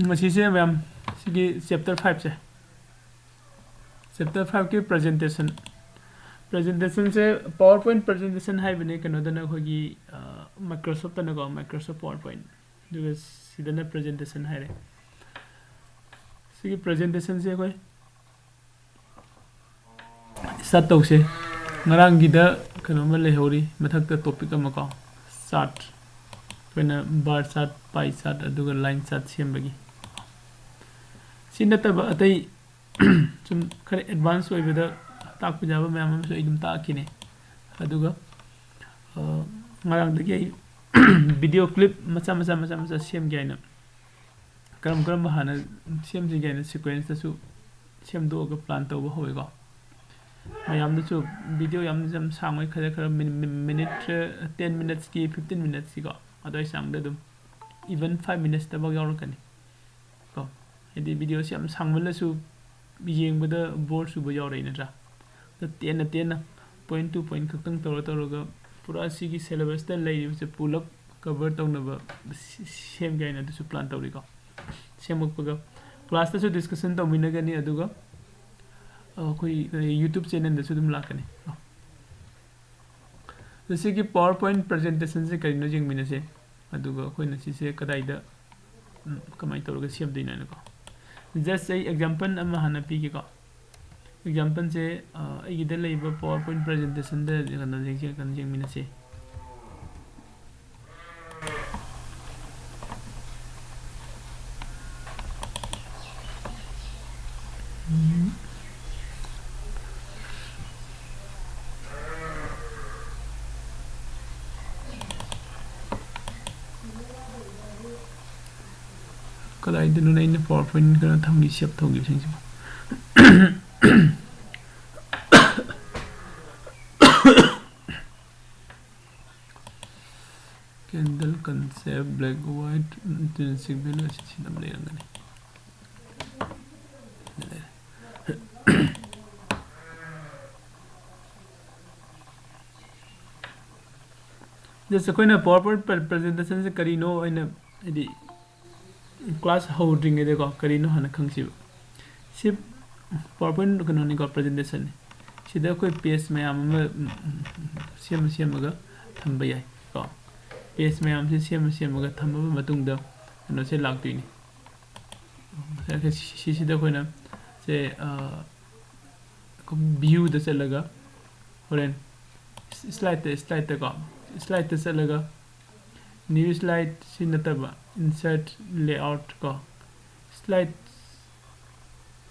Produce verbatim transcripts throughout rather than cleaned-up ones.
ꯃꯁꯤꯁꯦ ꯃꯌꯥꯝ, ꯁꯤꯒꯤ chapter five ꯁꯦ, chapter five ꯀꯤ presentation, presentation ꯁꯦ PowerPoint presentation ꯍꯥꯏꯕꯅꯦ ꯀꯩꯅꯣꯗꯅ, ꯑꯩꯈꯣꯏꯒꯤ Microsoft ꯇꯅꯀꯣ, Microsoft PowerPoint, ꯑꯗꯨꯒ ꯁꯤꯗꯅ presentation ꯍꯥꯏꯔꯦ꯫ ꯁꯤꯒꯤ presentation ꯁꯦ ꯑꯩꯈꯣꯏ start ꯇꯧꯁꯦ꯫ ꯉꯔꯥꯡꯒꯤꯗ ꯀꯩꯅꯣꯝꯃ ꯂꯩꯍꯧꯔꯤ, ꯃꯊꯛꯇ topic ꯑꯃꯀꯣ, chart, ꯑꯩꯈꯣꯏꯅ bar chart, pie chart, ꯑꯗꯨꯒ line chart ꯁꯦꯝꯕꯒꯤ꯫ ꯁꯤ ꯅꯠꯇꯕ ꯑꯇꯩ ꯁꯨꯝ ꯈꯔ advance ꯑꯣꯏꯕꯗ ꯇꯥꯛꯄ ꯌꯥꯕ ꯃꯌꯥꯝ ꯑꯃꯁꯨ ꯑꯩ ꯑꯗꯨꯝ ꯇꯥꯛꯈꯤꯅꯤ꯫ ꯑꯗꯨꯒ ꯉꯔꯥꯡꯗꯒꯤ ꯑꯩ video clip ꯃꯆꯥ ꯃꯆꯥ ꯃꯆꯥ ꯃꯆꯥ ꯁꯦꯝꯒꯦ ꯍꯥꯏꯅ, ꯀꯔꯝ ꯀꯔꯝꯕ ꯍꯥꯟꯅ ꯁꯦꯝꯁꯤꯒꯦ ꯍꯥꯏꯅ sequence ꯇꯁꯨ ꯁꯦꯝꯗꯣꯛꯑꯒ plan ꯇꯧꯕ ꯍꯧꯋꯦꯀꯣ꯫ ꯃꯌꯥꯝꯗꯁꯨ video ꯌꯥꯝ ꯌꯥꯝ ꯁꯥꯡꯉꯣꯏ, ꯈꯔ ꯈꯔ minute ten minutes ꯀꯤ, fifteen minutes ꯀꯤꯀꯣ, ꯑꯗꯨꯋꯥꯏ ꯆꯥꯡꯗ ꯑꯗꯨꯝ, even five minutes ꯇꯐꯥꯎ ꯌꯥꯎꯔꯛꯀꯅꯤ ꯀꯣ꯫ ꯍꯥꯏꯗꯤ video ꯁꯤ ꯌꯥꯝ ꯁꯥꯡꯃꯜꯂꯁꯨ ꯌꯦꯡꯕꯗ bore ꯆꯨꯕ ꯌꯥꯎꯔꯛꯏ ꯅꯠꯇ꯭ꯔꯥ? ꯑꯗꯣ ꯇꯦꯟꯅ ꯇꯦꯟꯅ, point to point ꯈꯛꯇꯪ ꯇꯧꯔ ꯇꯧꯔꯒ ꯄꯨꯔꯥ ꯁꯤꯒꯤ syllabus ꯇ ꯂꯩꯔꯤꯕꯁꯦ ꯄꯨꯂꯞ cover ꯇꯧꯅꯕ ꯁꯤ-, ꯁꯦꯝꯒꯦ ꯍꯥꯏꯅ ꯑꯗꯨꯁꯨ plan ꯇꯧꯔꯤꯀꯣ꯫ ꯁꯦꯝꯃꯛꯄꯒ class ꯇꯁꯨ discussion ꯇꯧꯃꯤꯟꯅꯒꯅꯤ, ꯑꯗꯨꯒ ꯑꯩꯈꯣꯏ YouTube channel ꯗꯁꯨ ꯑꯗꯨꯝ ꯂꯥꯛꯀꯅꯤ꯫ ꯑꯗꯣ ꯁꯤꯒꯤ PowerPoint presentation ꯁꯦ ꯀꯔꯤꯅꯣ ꯌꯦꯡꯃꯤꯟꯅꯁꯦ꯫ ꯑꯗꯨꯒ ꯑꯩꯈꯣꯏꯅ ꯁꯤꯁꯦ ꯀꯗꯥꯏꯗ, ꯎꯝ, ꯀꯃꯥꯏꯅ ꯇꯧꯔꯒ ꯁꯦꯝꯗꯣꯏꯅꯣ ꯍꯥꯏꯅꯀꯣ꯫ Just ꯑꯩ example ꯑꯃ ꯍꯥꯟꯅ ꯄꯤꯒꯦꯀꯣ꯫ Example ꯁꯦ, ꯑ, ꯑꯩꯒꯤꯗ ꯂꯩꯕ PowerPoint presentation ꯗ ꯀꯩꯅꯣ ꯌꯦꯡꯁꯤ-, ꯀꯩꯅꯣ ꯌꯦꯡꯃꯤꯟꯅꯁꯦ꯫ ꯀꯗꯥꯏꯗꯅꯣꯅꯦ ꯑꯩꯅ PowerPoint ꯀꯩꯅꯣ ꯊꯝꯈꯤ, save ꯇꯧꯈꯤꯕꯁꯤꯡꯁꯤꯕꯣ? Candle concept, black white, intrinsic value, ꯑꯁꯤ ꯁꯤꯗ ꯑꯃ ꯂꯩꯔꯝꯒꯅꯤ꯫ ꯁꯤꯗ ꯂꯩꯔꯦ꯫ Just ꯑꯩꯈꯣꯏꯅ PowerPoint pre-, presentation ꯁꯦ ꯀꯔꯤꯅꯣ ꯑꯩꯅ, ꯍꯥꯏꯗꯤ, ꯀ꯭ꯂꯥꯁ ꯍꯧꯗ꯭ꯔꯤꯉꯩꯗꯀꯣ ꯀꯔꯤꯅꯣ ꯍꯥꯟꯅ ꯈꯪꯁꯤꯕ꯫ ꯁꯤ ꯄꯥꯋꯔ ꯄꯣꯏꯟ ꯀꯩꯅꯣꯅꯤꯀꯣ, ꯄ꯭ꯔꯖꯦꯟꯇꯦꯁꯟꯅꯤ꯫ ꯁꯤꯗ ꯑꯩꯈꯣꯏ ꯄꯦꯖ ꯃꯌꯥꯝ ꯑꯃ ꯁꯦꯝꯃ ꯁꯦꯝꯃꯒ ꯊꯝꯕ ꯌꯥꯏ ꯀꯣ꯫ ꯄꯦꯖ ꯃꯌꯥꯝꯁꯦ ꯁꯦꯝꯃ ꯁꯦꯝꯃꯒ ꯊꯝꯃꯕ ꯃꯇꯨꯡꯗ ꯀꯩꯅꯣꯁꯦ ꯂꯥꯛꯇꯣꯏꯅꯤ꯫ ꯁꯤꯁꯤꯗ ꯑꯩꯈꯣꯏꯅ ꯁꯦ ꯚ꯭ꯌꯨꯗ ꯆꯠꯂꯒ ꯍꯣꯔꯦꯟ ꯁ꯭ꯂꯥꯏꯠꯇ ꯁ꯭ꯂꯥꯏꯠꯇꯀꯣ ꯁ꯭ꯂꯥꯏꯠꯇ ꯆꯠꯂꯒ ꯅ꯭ꯌꯨ ꯁ꯭ꯂꯥꯏꯠ ꯁꯤ ꯅꯠꯇꯕ ꯏꯟꯁꯔꯠ ꯂꯦꯑꯥꯎꯠ ꯀꯣ ꯁ꯭ꯂꯥꯏꯠ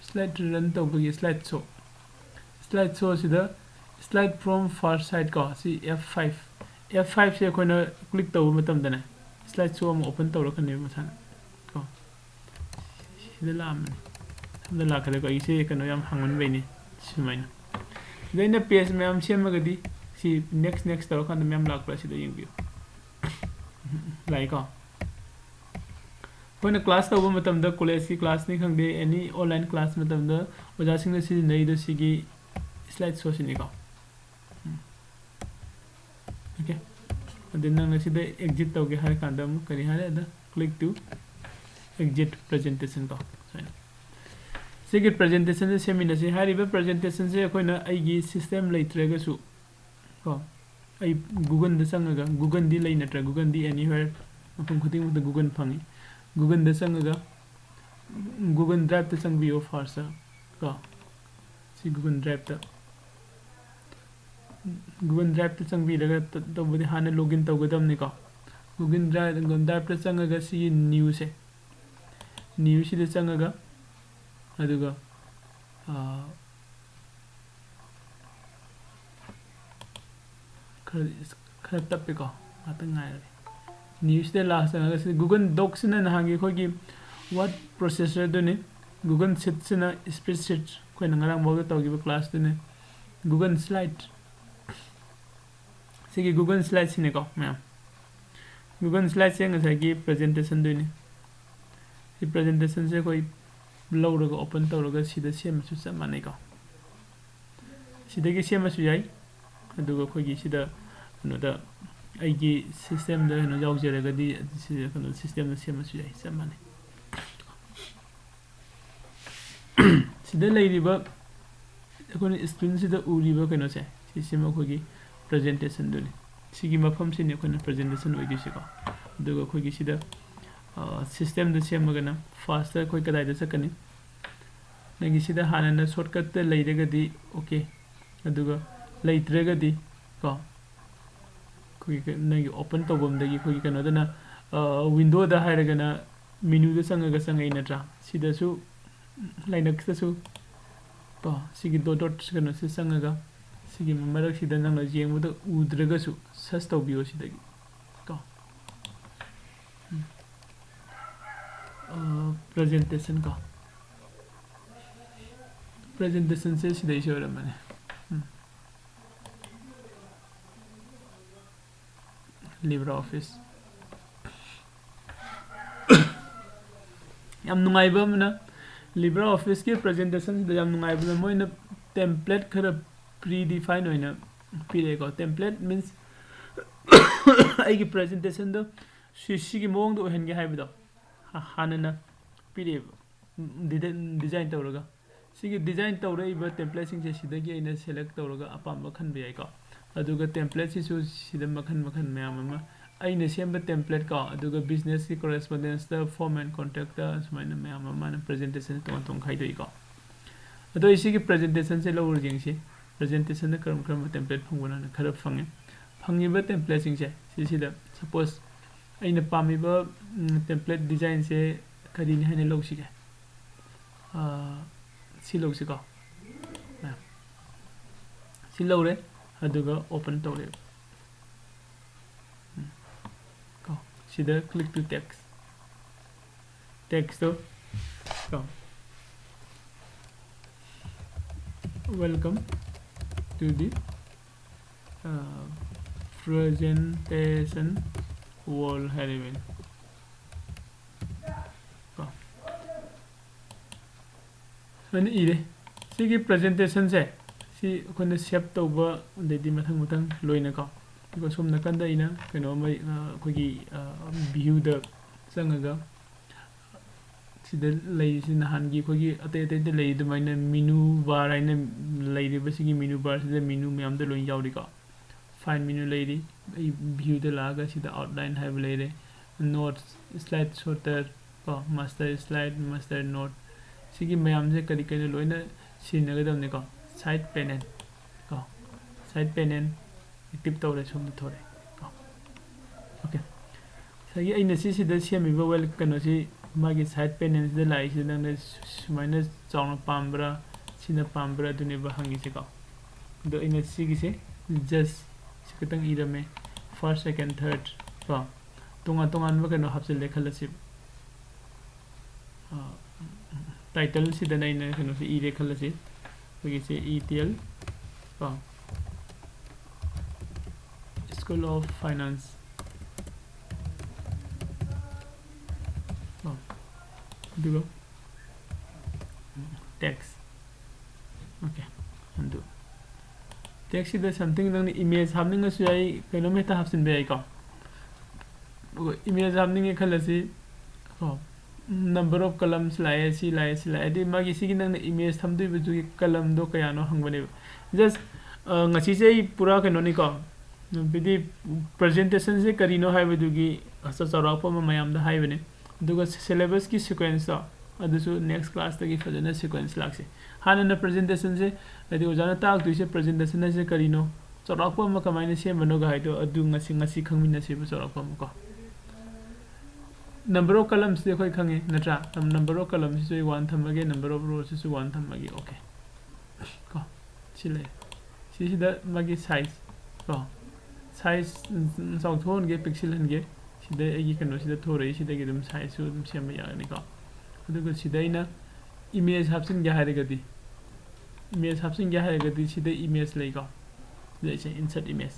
ꯁ꯭ꯂꯥꯏꯠ ꯔꯟ ꯇꯧꯕꯒꯤ ꯁ꯭ꯂꯥꯏꯠ ꯁꯣ ꯁ꯭ꯂꯥꯏꯠ ꯁꯣꯁꯤꯗ ꯁ꯭ꯂꯥꯏꯠ ꯐ꯭ꯔꯣꯝ ꯐꯥꯔꯁ ꯁꯥꯏꯠ ꯀꯣ ꯁꯤ F five F five ꯁꯦ ꯑꯩꯈꯣꯏꯅ ꯀ꯭ꯂꯤꯛ ꯇꯧꯕ ꯃꯇꯝꯗꯅꯦ ꯁ꯭ꯂꯥꯏꯠ ꯁꯣ ꯑꯃ ꯑꯣꯄꯟ ꯇꯧꯔꯛꯀꯅꯦꯕ ꯃꯁꯥꯅ ꯀꯣ꯫ ꯁꯤꯗ ꯂꯥꯛꯑꯝꯕꯅꯤ꯫ ꯁꯣꯝꯗ ꯂꯥꯛꯀꯗꯀꯣ ꯑꯩꯁꯦ ꯀꯩꯅꯣ ꯌꯥꯝ ꯍꯥꯡꯃꯟꯕꯩꯅꯤ꯫ ꯁꯨꯃꯥꯏꯅ ꯁꯤꯗ ꯑꯩꯅ ꯄꯦꯖ ꯃꯌꯥꯝ ꯁꯦꯝꯃꯒꯗꯤ ꯁꯤ ꯅꯦꯛꯁ ꯅꯦꯛꯁ ꯇꯧꯔꯀꯥꯟꯗ ꯃꯌꯥꯝ ꯂꯥꯛꯄ꯭ꯔꯥ ꯁꯤꯗ ꯌꯦꯡꯕꯤꯌꯨ꯫ ꯂꯥꯛꯏꯀꯣ꯫ ꯑꯩꯈꯣꯏꯅ ꯀ꯭ꯂꯥꯁ ꯇꯧꯕ ꯃꯇꯝꯗ ꯀꯣꯂꯦꯖꯀꯤ ꯀ꯭ꯂꯥꯁꯅꯤ ꯈꯪꯗꯦ ꯑꯦꯅꯤ ꯑꯣꯟꯂꯥꯏꯟ ꯀ꯭ꯂꯥꯁ ꯃꯇꯝꯗ ꯑꯣꯖꯥꯁꯤꯡꯅ ꯁꯤꯖꯤꯟꯅꯔꯤꯗꯣ ꯁꯤꯒꯤ ꯁ꯭ꯂꯥꯏꯠ ꯁꯣꯁꯤꯅꯤꯀꯣ꯫ ꯑꯣꯀꯦ꯫ ꯑꯗꯨ ꯅꯪꯅ ꯁꯤꯗ ꯑꯦꯛꯖꯤꯠ ꯇꯧꯒꯦ ꯍꯥꯏꯔ ꯀꯥꯟꯗ ꯑꯃꯨꯛ ꯀꯔꯤ ꯍꯥꯏꯔꯦ ꯑꯗ click to exit presentation ꯀꯣ꯫ ꯁꯨꯃꯥꯏꯅ ꯁꯤꯒꯤ ꯄ꯭ꯔꯖꯦꯟꯇꯦꯁꯟꯁꯦ ꯁꯦꯝꯃꯤꯟꯅꯁꯤ꯫ ꯍꯥꯏꯔꯤꯕ ꯄ꯭ꯔꯖꯦꯟꯇꯦꯁꯟꯁꯦ ꯑꯩꯈꯣꯏꯅ ꯑꯩꯒꯤ ꯁꯤꯁꯇꯦꯝ ꯂꯩꯇ꯭ꯔꯒꯁꯨ ꯀꯣ ꯑꯩ ꯒꯨꯒꯜꯗ ꯆꯪꯉꯒ ꯒꯨꯒꯜꯗꯤ ꯂꯩ ꯅꯠꯇ꯭ꯔꯥ ꯒꯨꯒꯜꯗꯤ ꯑꯦꯅꯤꯋꯦꯔ ꯃꯐꯝ ꯈꯨꯗꯤꯡꯃꯛꯇ ꯒꯨꯒꯜ ꯐꯪꯉꯤ꯫ ꯒꯨꯒꯜꯗ ꯆꯪꯉꯒ ꯒꯨꯒꯜ ꯗ꯭ꯔꯥꯏꯞꯇ ꯆꯪꯕꯤꯌꯣ ꯐꯥꯔꯁꯇ ꯀꯣ꯫ ꯁꯤ ꯒꯨꯒꯜ ꯗ꯭ꯔꯥꯏꯞꯇ ꯒꯨꯒꯜ ꯗ꯭ꯔꯥꯏꯞꯇ ꯆꯪꯕꯤꯔꯒ ꯇꯧꯕꯗꯤ ꯍꯥꯟꯅ ꯂꯣꯒꯏꯟ ꯇꯧꯒꯗꯕꯅꯤꯀꯣ꯫ ꯒꯨꯒꯜ ꯗ꯭ꯔꯥꯏꯞ ꯒꯨꯒꯜ ꯗ꯭ꯔꯥꯏꯞꯇ ꯆꯪꯉꯒ ꯁꯤꯒꯤ ꯅ꯭ꯌꯨꯁꯦ ꯅ꯭ꯌꯨꯁꯤꯗ ꯆꯪꯉꯒ ꯑꯗꯨꯒ ꯈꯔ ꯈꯔ ꯇꯞꯄꯦꯀꯣ꯫ ꯉꯥꯛꯇꯪ ꯉꯥꯏꯔꯒꯦ꯫ ꯅ꯭ꯌꯨꯁꯤꯗ ꯂꯥꯁ ꯆꯪꯉꯒ ꯁꯤ ꯒꯨꯒꯜ ꯗꯣꯛꯁꯤꯅ ꯅꯍꯥꯟꯒꯤ ꯑꯩꯈꯣꯏꯒꯤ ꯋꯥꯔꯗ ꯄ꯭ꯔꯣꯁꯦꯁꯔꯗꯨꯅꯤ꯫ ꯒꯨꯒꯜ ꯁꯤꯠꯁꯤꯅ ꯁ꯭ꯄ꯭ꯔꯦꯗꯁꯤꯠ ꯑꯩꯈꯣꯏꯅ ꯉꯔꯥꯡ ꯐꯥꯎꯗ ꯇꯧꯈꯤꯕ ꯀ꯭ꯂꯥꯁꯇꯨꯅꯤ꯫ ꯒꯨꯒꯜ ꯁ꯭ꯂꯥꯏꯠ ꯁꯤꯒꯤ ꯒꯨꯒꯜ ꯁ꯭ꯂꯥꯏꯠꯁꯤꯅꯤꯀꯣ ꯃꯌꯥꯝ꯫ ꯒꯨꯒꯜ ꯁ꯭ꯂꯥꯏꯠꯁꯦ ꯉꯁꯥꯏꯒꯤ ꯄ꯭ꯔꯖꯦꯟꯇꯦꯁꯟꯗꯨꯅꯤ꯫ ꯁꯤ ꯄ꯭ꯔꯖꯦꯟꯇꯦꯁꯟꯁꯦ ꯑꯩꯈꯣꯏ ꯂꯧꯔꯒ ꯑꯣꯄꯟ ꯇꯧꯔꯒ ꯁꯤꯗ ꯁꯦꯝꯃꯁꯨ ꯆꯞ ꯃꯥꯟꯅꯩꯀꯣ꯫ ꯁꯤꯗꯒꯤ ꯁꯦꯝꯃꯁꯨ ꯌꯥꯏ꯫ ꯑꯗꯨꯒ ꯑꯩꯈꯣꯏꯒꯤ ꯁꯤꯗ ꯀꯩꯅꯣꯗ ꯑꯩꯒꯤ ꯁꯤꯁꯇꯦꯝꯗ ꯀꯩꯅꯣ ꯌꯥꯎꯖꯔꯒꯗꯤ ꯁꯤꯗ ꯀꯩꯅꯣ ꯁꯤꯁꯇꯦꯝꯗ ꯁꯦꯝꯃꯁꯨ ꯌꯥꯏ ꯆꯞ ꯃꯥꯟꯅꯩ꯫ ꯁꯤꯗ ꯂꯩꯔꯤꯕ ꯑꯩꯈꯣꯏꯅ screenꯁꯤꯗ ꯎꯔꯤꯕ ꯀꯩꯅꯣꯁꯦ, ꯁꯤꯁꯤꯃ ꯑꯩꯈꯣꯏꯒꯤ presentationꯗꯨꯅꯤ꯫ ꯁꯤꯒꯤ ꯃꯐꯝꯁꯤꯅꯤ ꯑꯩꯈꯣꯏꯅ presentation ꯑꯣꯏꯗꯣꯏꯁꯦꯀꯣ꯫ ꯑꯗꯨꯒ ꯑꯩꯈꯣꯏꯒꯤ ꯁꯤꯗ systemꯗ ꯁꯦꯝꯃꯒꯅ firstꯇ ꯑꯩꯈꯣꯏ ꯀꯗꯥꯏꯗ ꯆꯠꯀꯅꯤ? ꯅꯪꯒꯤ ꯁꯤꯗ ꯍꯥꯟꯅꯅ shortcutꯇ ꯂꯩꯔꯒꯗꯤ okay, ꯑꯗꯨꯒ ꯂꯩꯇ꯭ꯔꯒꯗꯤ ꯀꯣ, ꯑꯩꯈꯣꯏꯒꯤ ꯀ-, ꯅꯪꯒꯤ open ꯇꯧꯐꯝꯗꯒꯤ ꯑꯩꯈꯣꯏꯒꯤ ꯀꯩꯅꯣꯗꯅ, windowꯗ ꯍꯥꯏꯔꯒꯅ menuꯗ ꯆꯪꯉꯒ ꯆꯪꯉꯛꯏ ꯅꯠꯇ꯭ꯔꯥ? ꯁꯤꯗꯁꯨ, Linuxꯇꯁꯨ ꯀꯣ, ꯁꯤꯒꯤ dot dot ꯀꯩꯅꯣꯁꯤ ꯆꯪꯉꯒ ꯁꯤꯒꯤ ꯃꯔꯛꯁꯤꯗ ꯅꯪꯅ ꯌꯦꯡꯕꯗ ꯎꯗ꯭ꯔꯒꯁꯨ search ꯇꯧꯕꯤꯌꯣ ꯁꯤꯗꯒꯤ ꯀꯣ꯫ ꯎꯝ꯫ ꯑ, presentation ꯀꯣ꯫ Presentationꯁꯦ ꯁꯤꯗꯩꯁꯤ ꯑꯣꯏꯔꯝꯃꯅꯤ꯫ ꯎꯝ꯫ LibreOffice꯫ ꯌꯥꯝ ꯅꯨꯡꯉꯥꯏꯕ ꯑꯃꯅ, LibreOfficeꯀꯤ presentationꯁꯤꯗ ꯌꯥꯝ ꯅꯨꯡꯉꯥꯏꯕꯅ, ꯃꯣꯏꯅ template ꯈꯔ predefined ꯑꯣꯏꯅ ꯄꯤꯔꯛꯑꯦꯀꯣ꯫ Template means ꯑꯩꯒꯤ presentationꯗꯣ ꯁꯤ, ꯁꯤꯒꯤ ꯃꯑꯣꯡꯗ ꯑꯣꯏꯍꯟꯒꯦ ꯍꯥꯏꯕꯗꯣ ꯍꯥ-, ꯍꯥꯟꯅꯅ ꯄꯤꯔꯛꯑꯦꯕ, ꯗꯤꯗ-, design ꯇꯧꯔꯒ꯫ ꯁꯤꯒꯤ design ꯇꯧꯔꯛꯏꯕ templateꯁꯤꯡꯁꯦ ꯁꯤꯗꯒꯤ ꯑꯩꯅ select ꯇꯧꯔꯒ ꯑꯄꯥꯝꯕ ꯈꯟꯕ ꯌꯥꯏꯀꯣ꯫ ꯑꯗꯨꯒ templateꯁꯤꯁꯨ ꯁꯤꯗ ꯃꯈꯜ ꯃꯈꯜ ꯃꯌꯥꯝ ꯑꯃ, ꯑꯩꯅ ꯁꯦꯝꯕ template ꯀꯣ, ꯑꯗꯨꯒ businessꯀꯤ correspondenceꯇ, form and contractꯇ, ꯁꯨꯃꯥꯏꯅ ꯃꯌꯥꯝ ꯑꯃ ꯃꯥꯅ presentation ꯇꯣꯉꯥꯟ ꯇꯣꯉꯥꯟ ꯈꯥꯏꯗꯣꯛꯏꯀꯣ꯫ ꯑꯗꯣ ꯑꯩ ꯁꯤꯒꯤ presentationꯁꯦ ꯂꯧꯔ ꯌꯦꯡꯁꯤ꯫ Presentationꯗ ꯀꯔꯝ ꯀꯔꯝꯕ template ꯐꯪꯕꯅꯣꯅ ꯈꯔ ꯐꯪꯉꯦ꯫ ꯐꯪꯉꯤꯕ templateꯁꯤꯡꯁꯦ ꯁꯤꯁꯤꯗ, suppose ꯑꯩꯅ ꯄꯥꯝꯃꯤꯕ, ꯎꯝ, template designꯁꯦ ꯀꯔꯤꯅꯤ ꯍꯥꯏꯅ ꯂꯧꯁꯤꯒꯦ? ꯑꯥ, ꯁꯤ ꯂꯧꯁꯤꯀꯣ꯫ ꯑꯥ, ꯁꯤ ꯂꯧꯔꯦ, ꯑꯗꯨꯒ open ꯇꯧꯔꯦ꯫ ꯎꯝ, ꯀꯣ, ꯁꯤꯗ click to text꯫ Textꯇꯣ ꯀꯣ, "Welcome to the, uh, presentation world" ꯍꯥꯏꯔꯤꯕꯅꯤ꯫ ꯀꯣ꯫ ꯁꯨꯃꯥꯏꯅ ꯏꯔꯦ꯫ ꯁꯤꯒꯤ presentationꯁꯦ, ꯁꯤ ꯑꯩꯈꯣꯏꯅ save ꯇꯧꯕ, ꯑꯗꯩꯗꯤ ꯃꯊꯪ ꯃꯊꯪ ꯂꯣꯏꯅꯀꯣ꯫ ꯑꯗꯨꯒ ꯁꯣꯝ ꯅꯥꯀꯟꯗ ꯑꯩꯅ ꯀꯩꯅꯣꯝꯃ, ꯑ, ꯑꯩꯈꯣꯏꯒꯤ, ꯑ, viewꯗ ꯆꯪꯉꯒ, ꯁꯤꯗ ꯂꯩꯔꯤꯁꯤ ꯅꯍꯥꯟꯒꯤ ꯑꯩꯈꯣꯏꯒꯤ ꯑꯇꯩ ꯑꯇꯩꯗ ꯂꯩꯔꯤ ꯑꯗꯨꯃꯥꯏꯅ menu bar ꯍꯥꯏꯅ ꯂꯩꯔꯤꯕꯁꯤꯒꯤ menu bar ꯁꯤꯗ menu ꯃꯌꯥꯝꯗ ꯂꯣꯏ ꯌꯥꯎꯔꯤꯀꯣ꯫ File menu ꯂꯩꯔꯤ꯫ ꯑꯩ view ꯗ ꯂꯥꯛꯑꯒ ꯁꯤꯗ outline ꯍꯥꯏꯕ ꯂꯩꯔꯦ, notes, slide sorter ꯀꯣ, master slide, master note, ꯁꯤꯒꯤ ꯃꯌꯥꯝꯁꯦ ꯀꯔꯤ ꯀꯔꯤꯅꯣ ꯂꯣꯏꯅ ꯁꯤꯖꯤꯟꯅꯒꯗꯕꯅꯤꯀꯣ꯫ Side panel ꯀꯣ, side panel active ꯇꯧꯔꯦ, ꯁꯣꯝꯗ ꯊꯣꯔꯛꯑꯦ ꯀꯣ꯫ Okay, ꯉꯁꯥꯏꯒꯤ ꯑꯩꯅ ꯁꯤꯁꯤꯗ ꯁꯦꯝꯃꯤꯕ well ꯀꯩꯅꯣꯁꯤ, ꯃꯥꯒꯤ side panel ꯁꯤꯗ ꯂꯥꯛꯏꯁꯤꯗ ꯅꯪꯅ ꯁꯨꯃꯥꯏꯅ ꯆꯥꯎꯅ ꯄꯥꯝꯕ꯭ꯔꯥ, ꯁꯤꯅ ꯄꯥꯝꯕ꯭ꯔꯥ, ꯑꯗꯨꯅꯦꯕ ꯍꯪꯉꯤꯁꯦꯀꯣ꯫ ꯑꯗꯣ ꯑꯩꯅ ꯁꯤꯒꯤꯁꯦ just ꯁꯤ ꯈꯤꯇꯪ ꯏꯔꯝꯃꯦ, first, second, third ꯀꯣ꯫ ꯇꯣꯉꯥꯟ ꯇꯣꯉꯥꯟꯕ ꯀꯩꯅꯣ ꯍꯥꯞꯆꯤꯜꯂꯦ ꯈꯜꯂꯁꯤ꯫ Title ꯁꯤꯗꯅ ꯑꯩꯅ ꯀꯩꯅꯣꯁꯦ ꯏꯔꯦ ꯈꯜꯂꯁꯤ, ꯑꯩꯈꯣꯏꯒꯤꯁꯦ etl ꯀꯣ, School of Finance ꯀꯣ, ꯑꯗꯨꯒ text꯫ Okay, ꯑꯗꯨ text ꯁꯤꯗ something ꯅꯪꯅ image ꯍꯥꯞꯅꯤꯡꯉꯁꯨ ꯌꯥꯏ, ꯀꯩꯅꯣꯝ ꯍꯦꯛꯇ ꯍꯥꯞꯆꯤꯟꯕ ꯌꯥꯏꯀꯣ꯫ ꯑꯗꯨꯒ image ꯍꯥꯞꯅꯤꯡꯉꯦ ꯈꯜꯂꯁꯤ ꯀꯣ, number of columns ꯂꯥꯛꯑꯦ, ꯁꯤ ꯂꯥꯛꯑꯦ, ꯁꯤ ꯂꯥꯛꯑꯦ, ꯑꯗꯩ ꯃꯥꯒꯤ ꯁꯤꯒꯤ ꯅꯪꯅ image ꯊꯝꯗꯣꯏꯕꯗꯨꯒꯤ column ꯗꯣ ꯀꯌꯥꯅꯣ ꯍꯪꯕꯅꯦꯕ꯫ Just ꯉꯁꯤꯁꯦ ꯑꯩ ꯄꯨꯔꯥ ꯀꯩꯅꯣꯅꯤꯀꯣ, ꯍꯥꯏꯗꯤ presentation ꯁꯦ ꯀꯔꯤꯅꯣ ꯍꯥꯏꯕꯗꯨꯒꯤ ꯆꯥꯎꯔꯥꯛꯄ ꯑꯃ ꯃꯌꯥꯝꯗ ꯍꯥꯏꯕꯅꯦ꯫ ꯑꯗꯨꯒ syllabus ꯀꯤ sequence ꯇꯣ ꯑꯗꯨꯁꯨ next class ꯇꯒꯤ ꯐꯖꯅ sequence ꯂꯥꯛꯁꯦ꯫ ꯍꯥꯟꯅꯅ presentation ꯁꯦ, ꯍꯥꯏꯗꯤ ꯑꯣꯖꯥꯅ ꯇꯥꯛꯇꯣꯏꯁꯦ presentation ꯍꯥꯏꯁꯦ ꯀꯔꯤꯅꯣ, ꯆꯥꯎꯔꯥꯛꯄ ꯑꯃ ꯀꯃꯥꯏꯅ ꯁꯦꯝꯕꯅꯣꯒ ꯍꯥꯏꯗꯣ, ꯑꯗꯨ ꯉꯁꯤ, ꯉꯁꯤ ꯈꯪꯃꯤꯟꯅꯁꯦꯕ ꯆꯥꯎꯔꯥꯛꯄ ꯑꯃ ꯀꯣ꯫ Number of columns ꯗꯤ ꯑꯩꯈꯣꯏ ꯈꯪꯉꯦ ꯅꯠꯇ꯭ꯔꯥ? Number of columns ꯁꯤꯁꯨ ꯑꯩ one ꯊꯝꯃꯒꯦ, number of rows ꯁꯤꯁꯨ one ꯊꯝꯃꯒꯦ꯫ Okay ꯀꯣ, ꯁꯤ ꯂꯩ꯫ ꯁꯤꯁꯤꯗ ꯃꯥꯒꯤ size ꯀꯣ, size ꯆꯥꯎꯊꯣꯛꯍꯟꯒꯦ, ꯄꯤꯛꯁꯤꯜꯍꯟꯒꯦ꯫ ꯁꯤꯗ ꯑꯩꯒꯤ ꯀꯩꯅꯣꯁꯤꯗ ꯊꯣꯔꯛꯏ, ꯁꯤꯗꯒꯤ ꯑꯗꯨꯝ size ꯁꯨ ꯑꯗꯨꯝ ꯁꯦꯝꯕ ꯌꯥꯒꯅꯤꯀꯣ꯫ ꯑꯗꯨꯒ ꯁꯤꯗ ꯑꯩꯅ image ꯍꯥꯞꯆꯤꯟꯒꯦ ꯍꯥꯏꯔꯒꯗꯤ, image ꯍꯥꯞꯆꯤꯟꯒꯦ ꯍꯥꯏꯔꯒꯗꯤ ꯁꯤꯗ image ꯂꯩꯀꯣ, ꯁꯤꯗ ꯑꯩꯁꯦ insert image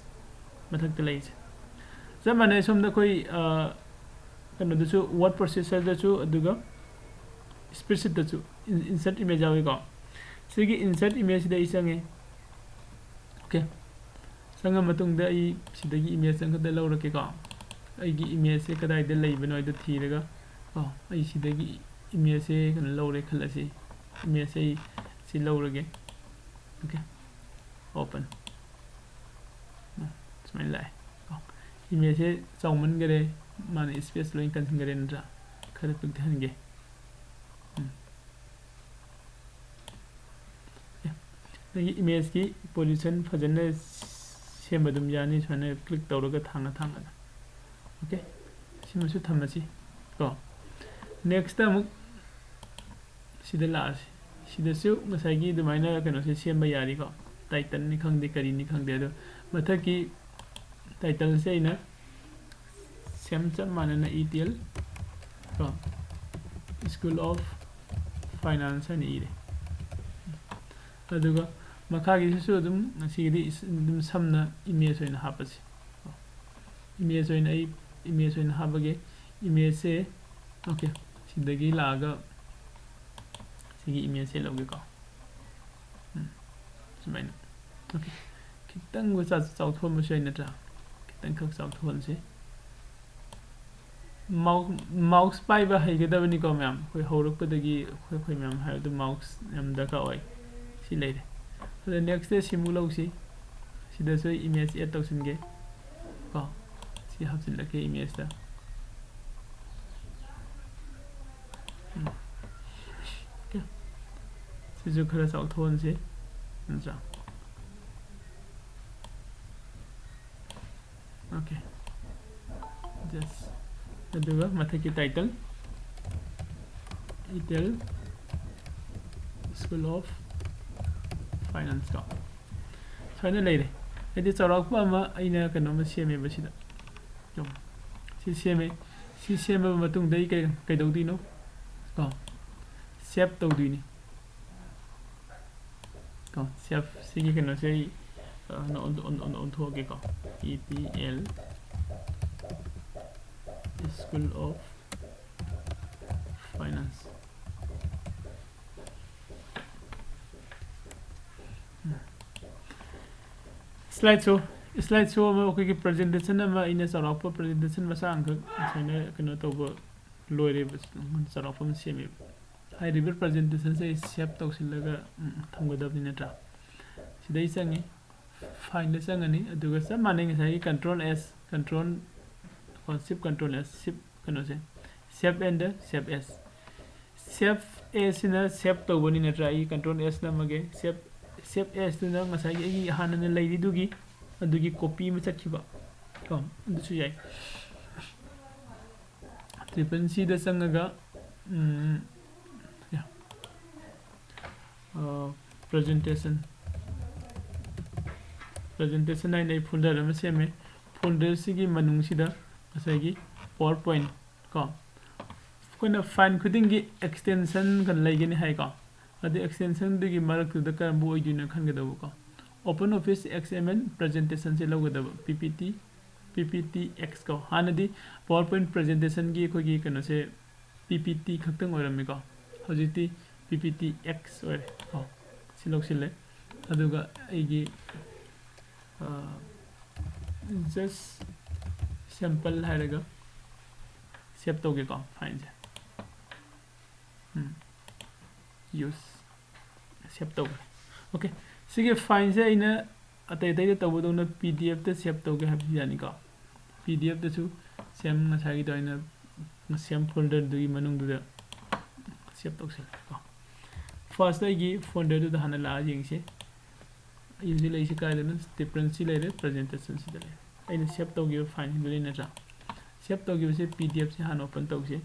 ꯃꯊꯛꯇ ꯂꯩꯔꯤꯁꯦ꯫ ꯆꯞ ꯃꯥꯟꯅꯩ, ꯁꯣꯝꯗ ꯑꯩꯈꯣꯏ ꯀꯩꯅꯣꯗꯁꯨ, word processor ꯗꯁꯨ ꯑꯗꯨꯒ spreadsheet ꯇꯁꯨ insert image ꯌꯥꯎꯏꯀꯣ꯫ ꯁꯤꯒꯤ insert image ꯁꯤꯗ ꯑꯩ ꯆꯪꯉꯦ꯫ Okay, ꯆꯪꯉ ꯃꯇꯨꯡꯗ ꯑꯩ ꯁꯤꯗꯒꯤ image ꯑꯃꯈꯛꯇ ꯂꯧꯔꯛꯀꯦꯀꯣ꯫ ꯑꯩꯒꯤ image ꯁꯦ ꯀꯗꯥꯏꯗ ꯂꯩꯕꯅꯣ ꯍꯥꯏꯗꯣ ꯊꯤꯔꯒ ꯀꯣ, ꯑꯩ ꯁꯤꯗꯒꯤ ꯏꯃꯦꯖꯁꯦ ꯀꯩꯅꯣ ꯂꯧꯔꯦ ꯈꯜꯂꯁꯤ꯫ ꯏꯃꯦꯖꯁꯦ ꯑꯩ ꯁꯤ ꯂꯧꯔꯒꯦ꯫ Okay, open. ꯁꯨꯃꯥꯏꯅ ꯂꯥꯛꯑꯦ꯫ ꯏꯃꯦꯖꯁꯦ ꯆꯥꯎꯃꯟꯈꯔꯦ, ꯃꯥꯅ ꯏꯁꯄꯦꯁ ꯂꯣꯏ ꯀꯟꯁꯤꯟꯈꯔꯦ ꯅꯠꯇ꯭ꯔꯥ? ꯈꯔ ꯄꯤꯛꯊꯍꯟꯒꯦ꯫ ꯎꯝ꯫ ꯑꯦ, ꯅꯪꯒꯤ ꯏꯃꯦꯖꯀꯤ ꯄꯣꯖꯤꯁꯟ ꯐꯖꯅ ꯁꯦꯝꯕ ꯑꯗꯨꯝ ꯌꯥꯅꯤ, ꯁꯨꯃꯥꯏꯅ ꯀ꯭ꯂꯤꯛ ꯇꯧꯔꯒ ꯊꯥꯡꯅ ꯊꯥꯡꯅ꯫ ꯑꯣꯀꯦ, ꯁꯤꯃꯁꯨ ꯊꯝꯃꯁꯤ ꯀꯣ꯫ ꯅꯦꯛꯁꯇ ꯑꯃꯨꯛ ꯁꯤꯗ ꯂꯥꯛꯑꯁꯤ꯫ ꯁꯤꯗꯁꯨ ꯉꯁꯥꯏꯒꯤ ꯑꯗꯨꯃꯥꯏꯅ ꯀꯩꯅꯣꯁꯦ ꯁꯦꯝꯕ ꯌꯥꯔꯤꯀꯣ, ꯇꯥꯏꯇꯜꯅꯤ ꯈꯪꯗꯦ ꯀꯔꯤꯅꯤ ꯈꯪꯗꯦ꯫ ꯑꯗꯣ ꯃꯊꯛꯀꯤ ꯇꯥꯏꯇꯜꯁꯦ ꯑꯩꯅ ꯁꯦꯝ ꯆꯞ ꯃꯥꯟꯅꯅ ꯏ ꯇꯤ ꯑꯦꯜ ꯀꯣ, School of Finance ꯍꯥꯏꯅ ꯏꯔꯦ꯫ ꯑꯗꯨꯒ ꯃꯈꯥꯒꯤꯁꯤꯁꯨ ꯑꯗꯨꯝ ꯉꯁꯤꯒꯤꯗꯤ ꯏꯁ-, ꯑꯗꯨꯝ ꯁꯝꯅ ꯏꯃꯦꯖ ꯑꯣꯏꯅ ꯍꯥꯞꯄꯁꯤ꯫ ꯏꯃꯦꯖ ꯑꯣꯏꯅ ꯑꯩ ꯏꯃꯦꯖ ꯑꯣꯏꯅ ꯍꯥꯞꯄꯒꯦ꯫ ꯏꯃꯦꯖꯁꯦ, ꯑꯣꯀꯦ, ꯁꯤꯗꯒꯤ ꯂꯥꯛꯑꯒ ꯁꯤꯒꯤ ꯏꯃꯦꯖꯁꯦ ꯂꯧꯒꯦꯀꯣ꯫ ꯎꯝ, ꯁꯨꯃꯥꯏꯅ꯫ ꯑꯣꯀꯦ, ꯈꯤꯇꯪ ꯆꯥ-, ꯆꯥꯎꯊꯣꯛꯍꯟꯕꯁꯨ ꯌꯥꯏ ꯅꯠꯇ꯭ꯔꯥ? ꯈꯤꯇꯪꯈꯛ ꯆꯥꯎꯊꯣꯛꯍꯟꯁꯤ꯫ ꯃꯥꯎ-, ꯃꯥꯎꯁ ꯄꯥꯏꯕ ꯍꯩꯒꯗꯕꯅꯤꯀꯣ ꯃꯌꯥꯝ꯫ ꯑꯩꯈꯣꯏ ꯍꯧꯔꯛꯄꯗꯒꯤ ꯑꯩꯈꯣꯏ, ꯑꯩꯈꯣꯏ ꯃꯌꯥꯝ ꯍꯥꯏꯕꯗꯨ ꯃꯥꯎꯁ ꯌꯥꯝ ꯗꯔꯀꯥꯔ ꯑꯣꯏ꯫ ꯁꯤ ꯂꯩꯔꯦ꯫ ꯑꯗ ꯅꯦꯛꯁꯇ ꯁꯤꯃꯨꯛ ꯂꯧꯁꯤ꯫ ꯁꯤꯗꯁꯨ ꯑꯩ ꯏꯃꯦꯖ ꯑꯦꯗ ꯇꯧꯁꯤꯟꯒꯦ ꯀꯣ꯫ ꯁꯤ ꯍꯥꯞꯆꯤꯜꯂꯛꯀꯦ ꯏꯃꯦꯖꯇ꯫ ꯎꯝ꯫ ꯑꯣꯀꯦ꯫ ꯁꯤꯁꯨ ꯈꯔ ꯆꯥꯎꯊꯣꯛꯍꯟꯁꯤ꯫ ꯅꯠꯇ꯭ꯔꯥ? ꯑꯣꯀꯦ꯫ ꯖꯁ꯫ ꯑꯗꯨꯒ ꯃꯊꯛꯀꯤ title, title School of Finance ꯀꯣ꯫ ꯁꯨꯃꯥꯏꯅ ꯂꯩꯔꯦ꯫ ꯍꯥꯏꯗꯤ ꯆꯥꯎꯔꯥꯛꯄ ꯑꯃ ꯑꯩꯅ ꯀꯩꯅꯣꯝꯃ ꯁꯦꯝꯃꯦꯕ ꯁꯤꯗ꯫ ꯁꯤ ꯁꯦꯝꯃꯦ꯫ ꯁꯤ ꯁꯦꯝꯃꯕ ꯃꯇꯨꯡꯗ ꯑꯩ ꯀꯩ-, ꯀꯩꯗꯧꯗꯣꯏꯅꯣ? ꯀꯣ, ꯁꯦꯞ ꯇꯧꯗꯣꯏꯅꯤ꯫ ꯀꯣ, ꯁꯦꯞ, ꯁꯤꯒꯤ ꯀꯩꯅꯣꯁꯦ ꯑꯩ, ꯑ, ꯑꯣꯟ-, ꯑꯣꯟ-, ꯑꯣꯟ-, ꯑꯣꯟꯊꯣꯛꯑꯒꯦꯀꯣ꯫ E T L School of Finance꯫ Slide show, slide show ꯑꯃ, ꯑꯩꯈꯣꯏꯒꯤ ꯄ꯭ꯔꯖꯦꯟꯇꯦꯁꯟ ꯑꯃ, ꯑꯩꯅ ꯆꯥꯎꯔꯥꯛꯄ ꯄ꯭ꯔꯖꯦꯟꯇꯦꯁꯟ ꯃꯆꯥ ꯑꯃꯈꯛ ꯁꯨꯃꯥꯏꯅ ꯀꯩꯅꯣ ꯇꯧꯕ, ꯂꯣꯏꯔꯦꯕ, ꯆꯥꯎꯔꯥꯛꯄ ꯑꯃ ꯁꯦꯝꯃꯦꯕ꯫ ꯍꯥꯏꯔꯤꯕ presentation ꯁꯦ ꯑꯩ save ꯇꯧꯁꯤꯜꯂꯒ, ꯎꯝ, ꯊꯝꯒꯗꯕꯅꯤ ꯅꯠꯇ꯭ꯔꯥ? ꯁꯤꯗꯩ ꯆꯪꯉꯤ, file ꯗ ꯆꯪꯉꯅꯤ, ꯑꯗꯨꯒ ꯆꯞ ꯃꯥꯟꯅꯩ ꯉꯁꯥꯏꯒꯤ control S, control, ꯀꯣ, shift control S, shift ꯀꯩꯅꯣꯁꯦ, save and save as꯫ Save as ꯁꯤꯅ save ꯇꯧꯕꯅꯤ ꯅꯠꯇ꯭ꯔꯥ? ꯑꯩ control S ꯅꯝꯃꯒꯦ꯫ Save, save as ꯇꯨꯅ ꯉꯁꯥꯏꯒꯤ ꯑꯩꯒꯤ ꯍꯥꯟꯅꯅ ꯂꯩꯔꯤꯗꯨꯒꯤ ꯑꯗꯨꯒꯤ copy ꯑꯃ ꯆꯠꯈꯤꯕ, ꯀꯣ, ꯑꯗꯨꯁꯨ ꯌꯥꯏ꯫ Triple C ꯗ ꯆꯪꯉꯒ, ꯎꯝ, ꯌꯥ꯫ ꯑ, presentation, presentation ꯍꯥꯏꯅ ꯑꯩ folder ꯑꯃ ꯁꯦꯝꯃꯦ꯫ Folder ꯁꯤꯒꯤ ꯃꯅꯨꯡꯁꯤꯗ ꯉꯁꯥꯏꯒꯤ PowerPoint ꯀꯣ, ꯑꯩꯈꯣꯏꯅ file ꯈꯨꯗꯤꯡꯒꯤ extension ꯀ ꯂꯩꯒꯅꯤ ꯍꯥꯏꯀꯣ, ꯑꯗꯨ extension ꯗꯨꯒꯤ ꯃꯔꯛꯇꯨꯗ ꯀꯔꯝꯕ ꯑꯣꯏꯗꯣꯏꯅꯣ ꯈꯟꯒꯗꯧꯕꯀꯣ꯫ OpenOffice X M L presentation ꯁꯦ ꯂꯧꯒꯗꯕ, P P T, P P T X ꯀꯣ꯫ ꯍꯥꯟꯅꯗꯤ PowerPoint presentation ꯒꯤ ꯑꯩꯈꯣꯏꯒꯤ ꯀꯩꯅꯣꯁꯦ P P T ꯈꯛꯇꯪ ꯑꯣꯏꯔꯝꯃꯤꯀꯣ, ꯍꯧꯖꯤꯛꯇꯤ P P T X ꯑꯣꯏꯔꯦ ꯀꯣ꯫ ꯁꯤ ꯂꯧꯁꯤꯜꯂꯦ꯫ ꯑꯗꯨꯒ ꯑꯩꯒꯤ, ꯑ, just sample ꯍꯥꯏꯔꯒ save ꯇꯧꯒꯦꯀꯣ, file ꯁꯦ꯫ ꯎꯝ, use, save ꯇꯧꯈ꯭ꯔꯦ꯫ OK, ꯁꯤꯒꯤ file ꯁꯦ ꯑꯩꯅ ꯑꯇꯩ ꯑꯇꯩꯗ ꯇꯧꯕꯗꯧꯅ P D F ꯇ save ꯇꯧꯒꯦ ꯍꯥꯏꯕꯁꯨ ꯌꯥꯅꯤꯀꯣ꯫ P D F ꯇꯁꯨ same, ꯉꯁꯥꯏꯒꯤꯗꯣ ꯑꯩꯅ same folder ꯗꯨꯒꯤ ꯃꯅꯨꯡꯗꯨꯗ save ꯇꯧꯁꯜꯂꯦꯀꯣ꯫ First ꯑꯩꯒꯤ folder ꯗꯨꯗ ꯍꯥꯟꯅ ꯂꯥꯛꯑ ꯌꯦꯡꯁꯤ꯫ ꯑꯩ ꯍꯧꯖꯤꯛ ꯂꯩꯔꯤꯁꯦ ꯀꯥꯏꯗꯅꯣ? Triple C ꯂꯩꯔꯦ, presentation ꯁꯤꯗ ꯂꯩꯔꯦ꯫ ꯑꯩꯅ save ꯇꯧꯈꯤꯕ file ꯁꯤꯡꯗꯨ ꯂꯩ ꯅꯠꯇ꯭ꯔꯥ? Save ꯇꯧꯈꯤꯕꯁꯦ P D F ꯁꯦ ꯍꯥꯟꯅ open ꯇꯧꯁꯤ꯫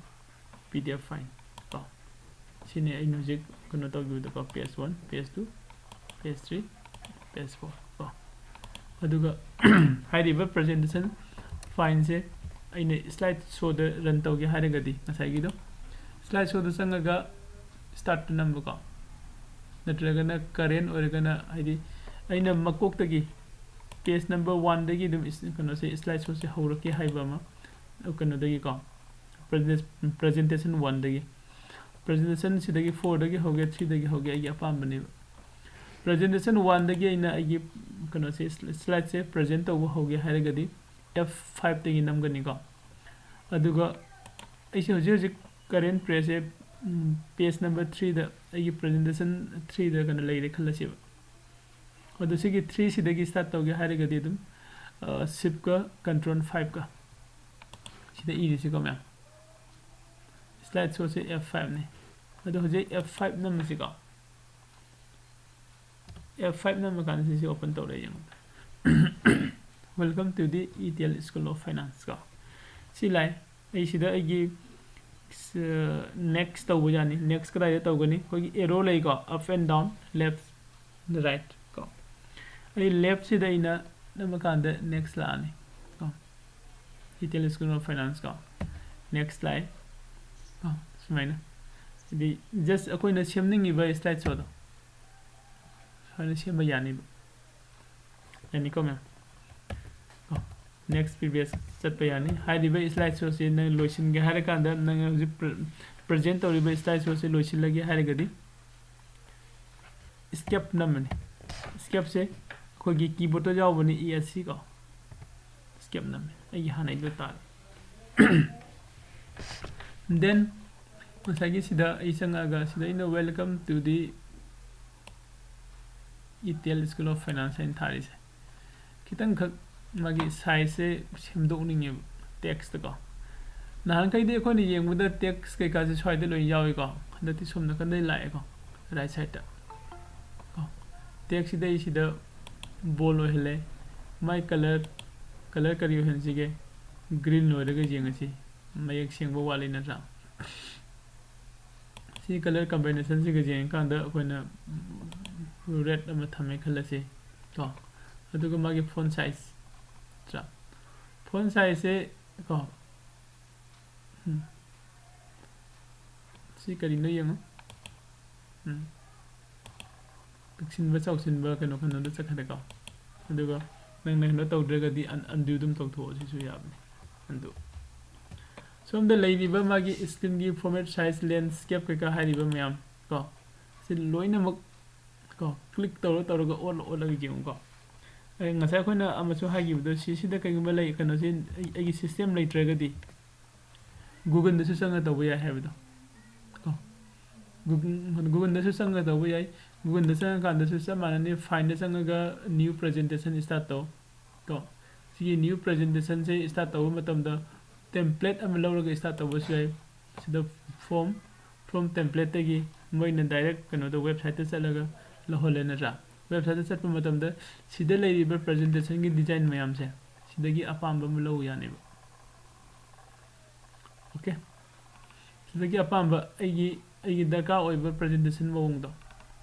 P D F file ꯀꯣ꯫ ꯁꯤꯅꯤ ꯑꯩꯅ ꯍꯧꯖꯤꯛ ꯀꯩꯅꯣ ꯇꯧꯈꯤꯕꯗꯣꯀꯣ, page one, page two, page three, page four ꯀꯣ꯫ ꯑꯗꯨꯒ ꯍꯥꯏꯔꯤꯕ presentation file ꯁꯦ ꯑꯩꯅ slide show ꯗ run ꯇꯧꯒꯦ ꯍꯥꯏꯔꯒꯗꯤ ꯉꯁꯥꯏꯒꯤꯗꯣ slide show ꯗ ꯆꯪꯉꯒ start ꯇ ꯅꯝꯕꯀꯣ, ꯅꯠꯇ꯭ꯔꯒꯅ current ꯑꯣꯏꯔꯒꯅ, ꯍꯥꯏꯗꯤ ꯑꯩꯅ ꯃꯀꯣꯛꯇꯒꯤ page number one ꯗꯒꯤ ꯑꯗꯨꯝ is-, ꯀꯩꯅꯣꯁꯦ, slide show ꯁꯦ ꯍꯧꯔꯛꯀꯦ ꯍꯥꯏꯕ ꯑꯃ, ꯀꯩꯅꯣꯗꯒꯤꯀꯣ, present-, presentation one ꯗꯒꯤ꯫ Presentation ꯁꯤꯗꯒꯤ four ꯗꯒꯤ ꯍꯧꯒꯦ, three ꯗꯒꯤ ꯍꯧꯒꯦ, ꯑꯩꯒꯤ ꯑꯄꯥꯝꯕꯅꯦꯕ꯫ Presentation one ꯗꯒꯤ ꯑꯩꯅ ꯑꯩꯒꯤ ꯀꯩꯅꯣꯁꯦ, sli-, slide ꯁꯦ present ꯇꯧꯕ ꯍꯧꯒꯦ ꯍꯥꯏꯔꯒꯗꯤ F five ꯇꯒꯤ ꯅꯝꯒꯅꯤꯀꯣ꯫ ꯑꯗꯨꯒ ꯑꯩꯁꯦ ꯍꯧꯖꯤꯛ ꯍꯧꯖꯤꯛ ꯀꯔꯦꯟ ꯄꯦꯖꯁꯦ, ꯄꯦꯖ ꯅꯝꯕꯔ ꯊ꯭ꯔꯤꯗ, ꯑꯩꯒꯤ ꯄ꯭ꯔꯖꯦꯟꯇꯦꯁꯟ ꯊ꯭ꯔꯤꯗ ꯀꯩꯅꯣ ꯂꯩꯔꯦ ꯈꯜꯂꯁꯦꯕ꯫ ꯑꯗꯣ ꯁꯤꯒꯤ ꯊ꯭ꯔꯤꯁꯤꯗꯒꯤ ꯁ꯭ꯇꯥꯔꯠ ꯇꯧꯒꯦ ꯍꯥꯏꯔꯒꯗꯤ ꯑꯗꯨꯝ ꯁꯤꯞꯀ ꯀꯟꯇ꯭ꯔꯣꯜ ꯐꯥꯏꯚꯀ ꯁꯤꯗ ꯏꯔꯤꯁꯤꯀꯣ ꯃꯌꯥꯝ꯫ ꯁ꯭ꯂꯥꯏꯗ ꯁꯣꯁꯦ ꯑꯦꯐ ꯐꯥꯏꯚꯅꯤ꯫ ꯑꯗꯣ ꯍꯧꯖꯤꯛ ꯑꯦꯐ ꯐꯥꯏꯚ ꯅꯝꯃꯁꯤꯀꯣ꯫ ꯑꯦꯐ ꯐꯥꯏꯚ ꯅꯝꯕ ꯀꯥꯟꯗ ꯁꯤꯁꯦ ꯑꯣꯄꯟ ꯇꯧꯔꯦ ꯌꯦꯡꯉꯣ꯫ Welcome to the E T L School of Finance ꯀꯣ꯫ ꯁꯤ ꯂꯥꯛꯑꯦ꯫ ꯑꯩ ꯁꯤꯗ ꯑꯩꯒꯤ ꯅꯦꯛꯁ ꯇꯧꯕ ꯌꯥꯅꯤ꯫ ꯅꯦꯛꯁ ꯀꯗꯥꯏꯗ ꯇꯧꯒꯅꯤ? ꯑꯩꯈꯣꯏꯒꯤ ꯑꯦꯔꯣ ꯂꯩꯀꯣ, up and down, left, right ꯀꯣ꯫ ꯑꯩ ꯂꯦꯐꯁꯤꯗ ꯑꯩꯅ ꯅꯝꯃꯀꯥꯟꯗ ꯅꯦꯛꯁ ꯂꯥꯛꯑꯅꯤ ꯀꯣ꯫ E T L School of Finance ꯀꯣ꯫ ꯅꯦꯛꯁ ꯂꯥꯛꯑꯦ ꯀꯣ꯫ ꯁꯨꯃꯥꯏꯅ꯫ ꯍꯥꯏꯗꯤ just ꯑꯩꯈꯣꯏꯅ ꯁꯦꯝꯅꯤꯡꯉꯤꯕ ꯁ꯭ꯂꯥꯏꯗ ꯁꯣꯗꯣ ꯁꯨꯃꯥꯏꯅ ꯁꯦꯝꯕ ꯌꯥꯅꯤꯕ꯫ ꯌꯥꯅꯤꯀꯣ ꯃꯌꯥꯝ? ꯀꯣ꯫ ꯅꯦꯛꯁ ꯄ꯭ꯔꯤꯚꯤꯌꯁ ꯆꯠꯄ ꯌꯥꯅꯤ꯫ ꯍꯥꯏꯔꯤꯕ ꯁ꯭ꯂꯥꯏꯗ ꯁꯣꯁꯤ ꯅꯪ ꯂꯣꯏꯁꯤꯟꯒꯦ ꯍꯥꯏꯔꯀꯥꯟꯗ, ꯅꯪ ꯍꯧꯖꯤꯛ ꯄ꯭ꯔ-, ꯄ꯭ꯔꯖꯦꯟ ꯇꯧꯔꯤꯕ ꯁ꯭ꯂꯥꯏꯗ ꯁꯣꯁꯤ ꯂꯣꯏꯁꯤꯜꯂꯒꯦ ꯍꯥꯏꯔꯒꯗꯤ, ꯏꯁꯀꯦꯞ ꯅꯝꯃꯅꯤ꯫ ꯏꯁꯀꯦꯞꯁꯦ ꯑꯩꯈꯣꯏꯒꯤ ꯀꯤꯕꯣꯔꯗꯇ ꯌꯥꯎꯕꯅꯤ, E S C ꯀꯣ꯫ ꯏꯁꯀꯦꯞ ꯅꯝꯃꯦ꯫ ꯑꯩꯒꯤ ꯍꯥꯟꯅꯩꯗꯣ ꯇꯥꯔꯦ꯫ Then ꯉꯁꯥꯏꯒꯤ ꯁꯤꯗ ꯑꯩ ꯆꯪꯉꯛꯑꯒ ꯁꯤꯗ ꯑꯩꯅ "Welcome to the E T L School of Finance" ꯍꯥꯏꯅ ꯊꯥꯔꯤꯁꯦ꯫ ꯈꯤꯇꯪꯈꯛ ꯃꯥꯒꯤ ꯁꯥꯏꯖꯁꯦ ꯁꯦꯝꯗꯣꯛꯅꯤꯡꯉꯦꯕ ꯇꯦꯛꯁꯇꯀꯣ꯫ ꯅꯍꯥꯟꯈꯩꯗꯤ ꯑꯩꯈꯣꯏꯅ ꯌꯦꯡꯕꯗ ꯇꯦꯛꯁ ꯀꯩꯀꯥꯁꯦ ꯁ꯭ꯋꯥꯏꯗ ꯂꯣꯏ ꯌꯥꯎꯏꯀꯣ꯫ ꯍꯟꯗꯛꯇꯤ ꯁꯣꯝ ꯅꯥꯀꯟꯗꯩ ꯂꯥꯛꯑꯦꯀꯣ, ꯔꯥꯏꯠ ꯁꯥꯏꯗꯇ ꯀꯣ꯫ ꯇꯦꯛꯁꯁꯤꯗ ꯑꯩ ꯁꯤꯗ ꯕꯣꯜ ꯑꯣꯏꯍꯜꯂꯦ꯫ ꯃꯥꯏ ꯀꯂꯔ, ꯀꯂꯔ ꯀꯔꯤ ꯑꯣꯏꯍꯟꯁꯤꯒꯦ? ꯒ꯭ꯔꯤꯟ ꯑꯣꯏꯔꯒ ꯌꯦꯡꯉꯁꯤ꯫ ꯃꯌꯦꯛ ꯁꯦꯡꯕ ꯋꯥꯠꯂꯤ ꯅꯠꯇ꯭ꯔꯥ? ꯁꯤ ꯀꯂꯔ ꯀꯝꯕꯥꯏꯅꯦꯁꯟꯁꯤꯒ ꯌꯦꯡꯉꯀꯥꯟꯗ ꯑꯩꯈꯣꯏꯅ ꯔꯦꯗ ꯑꯃ ꯊꯝꯃꯦ ꯈꯜꯂꯁꯤ ꯀꯣ꯫ ꯑꯗꯨꯒ ꯃꯥꯒꯤ ꯐꯣꯟ ꯁꯥꯏꯖ ꯅꯠꯇ꯭ꯔꯥ? ꯐꯣꯟ ꯁꯥꯏꯖꯁꯦ ꯀꯣ, ꯎꯝ꯫ ꯁꯤ ꯀꯔꯤꯅꯣ ꯌꯦꯡꯉꯨ꯫ ꯎꯝ꯫ ꯄꯤꯛꯁꯤꯟꯕ ꯆꯥꯎꯁꯤꯟꯕ ꯀꯩꯅꯣ ꯀꯩꯅꯣꯗ ꯆꯠꯈ꯭ꯔꯦꯀꯣ꯫ ꯑꯗꯨꯒ ꯅꯪꯅ ꯀꯩꯅꯣ ꯇꯧꯗ꯭ꯔꯒꯗꯤ ꯑꯟ-, ꯑꯟꯗꯨ ꯑꯗꯨꯝ ꯇꯧꯊꯣꯛꯑꯣ, ꯁꯤꯁꯨ ꯌꯥꯕꯅꯤ꯫ ꯑꯟꯗꯨ꯫ ꯁꯣꯝꯗ ꯂꯩꯔꯤꯕ ꯃꯥꯒꯤ screenꯒꯤ format size, landscape ꯀꯩꯀꯥ ꯍꯥꯏꯔꯤꯕ ꯃꯌꯥꯝ ꯀꯣ, ꯁꯤ ꯂꯣꯏꯅꯃꯛ ꯀꯣ, ꯀ꯭ꯂꯤꯛ ꯇꯧꯔ ꯇꯧꯔꯒ ꯑꯣꯠꯂ ꯑꯣꯠꯂꯒ ꯌꯦꯡꯉꯨꯀꯣ꯫ ꯑꯩ ꯉꯁꯥꯏ ꯑꯩꯈꯣꯏꯅ ꯑꯃꯁꯨ ꯍꯥꯏꯈꯤꯕꯗꯣ, ꯁꯤꯁꯤꯗ ꯀꯩꯒꯨꯝꯕ ꯂꯩ, ꯀꯩꯅꯣꯁꯤ, ꯑꯩ, ꯑꯩꯒꯤ system ꯂꯩꯇ꯭ꯔꯒꯗꯤ, Google-ꯗꯁꯨ ꯆꯪꯉ ꯇꯧꯕ ꯌꯥꯏ ꯍꯥꯏꯕꯗꯣ ꯀꯣ꯫ Google-, Google-ꯗꯁꯨ ꯆꯪꯉ ꯇꯧꯕ ꯌꯥꯏ꯫ Google-ꯗ ꯆꯪꯉꯀꯥꯟꯗꯁꯨ ꯆꯞ ꯃꯥꯟꯅꯅꯤ, File-ꯗ ꯆꯪꯉꯒ New Presentation start ꯇꯧ ꯀꯣ꯫ ꯁꯤꯒꯤ New Presentation-ꯁꯦ start ꯇꯧꯕ ꯃꯇꯝꯗ template ꯑꯃ ꯂꯧꯔꯒ start ꯇꯧꯕꯁꯨ ꯌꯥꯏ꯫ ꯁꯤꯗ From, From Template-ꯇꯒꯤ ꯃꯣꯏꯅ direct ꯀꯩꯅꯣꯗ website-ꯇ ꯆꯠꯂꯒ ꯂꯧꯍꯜꯂꯦ ꯅꯠꯇ꯭ꯔꯥ? Website-ꯇ ꯆꯠꯄ ꯃꯇꯝꯗ ꯁꯤꯗ ꯂꯩꯔꯤꯕ presentation-ꯒꯤ design ꯃꯌꯥꯝꯁꯦ ꯁꯤꯗꯒꯤ ꯑꯄꯥꯝꯕ ꯑꯃ ꯂꯧ ꯌꯥꯅꯦꯕ꯫ Okay, ꯁꯤꯗꯒꯤ ꯑꯄꯥꯝꯕ ꯑꯩꯒꯤ, ꯑꯩꯒꯤ ꯗꯔꯀꯥꯔ ꯑꯣꯏꯕ presentation ꯃꯑꯣꯡꯗꯣ,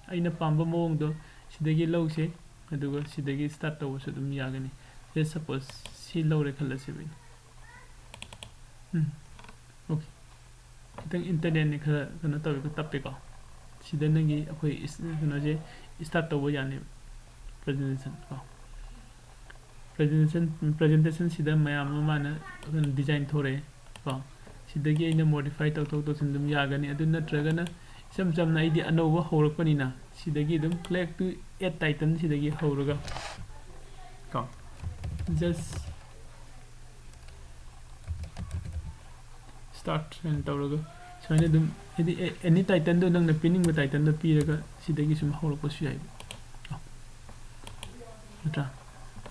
ꯑꯩꯅ ꯄꯥꯝꯕ ꯃꯑꯣꯡꯗꯣ ꯁꯤꯗꯒꯤ ꯂꯧꯁꯦ, ꯑꯗꯨꯒ ꯁꯤꯗꯒꯤ start ꯇꯧꯕꯁꯨ ꯑꯗꯨꯝ ꯌꯥꯒꯅꯤ꯫ Let's suppose ꯁꯤ ꯂꯧꯔꯦ ꯈꯜꯂꯁꯦꯕ ꯑꯩꯅ꯫ ꯎꯝ, okay, ꯈꯤꯇꯪ internet-ꯅꯤ ꯈꯔ ꯀꯩꯅꯣ ꯇꯧꯋꯦꯀꯣ, ꯇꯞꯄꯦꯀꯣ꯫ ꯁꯤꯗ ꯅꯪꯒꯤ ꯑꯩꯈꯣꯏ is-, ꯀꯩꯅꯣꯁꯦ start ꯇꯧꯕ ꯌꯥꯅꯦꯕ, presentation ꯀꯣ꯫ Presentation, presentation-ꯁꯤꯗ ꯃꯌꯥꯝ ꯑꯃ ꯃꯥꯅ ꯀꯩꯅꯣ design ꯊꯣꯔꯛꯑꯦ ꯀꯣ꯫ ꯁꯤꯗꯒꯤ ꯑꯩꯅ modify ꯇꯧꯊꯣꯛ ꯇꯧꯁꯤꯟ ꯑꯗꯨꯝ ꯌꯥꯒꯅꯤ꯫ ꯑꯗꯨ ꯅꯠꯇ꯭ꯔꯒꯅ ꯏꯆꯝ ꯆꯝꯅ ꯑꯩꯗꯤ ꯑꯅꯧꯕ ꯍꯧꯔꯛꯄꯅꯤꯅ ꯁꯤꯗꯒꯤ ꯑꯗꯨꯝ Click to Add Title-ꯁꯤꯗꯒꯤ ꯍꯧꯔꯒ ꯀꯣ, just start ꯍꯥꯏꯅ ꯇꯧꯔꯒ ꯁꯨꯃꯥꯏꯅ ꯑꯗꯨꯝ, ꯍꯥꯏꯗꯤ, ꯑꯦ-, any title-ꯗꯣ ꯅꯪꯅ ꯄꯤꯅꯤꯡꯕ title-ꯗꯣ ꯄꯤꯔꯒ ꯁꯤꯗꯒꯤ ꯁꯨꯝ ꯍꯧꯔꯛꯄꯁꯨ ꯌꯥꯏꯕ꯫ ꯅꯠꯇ꯭ꯔꯥ?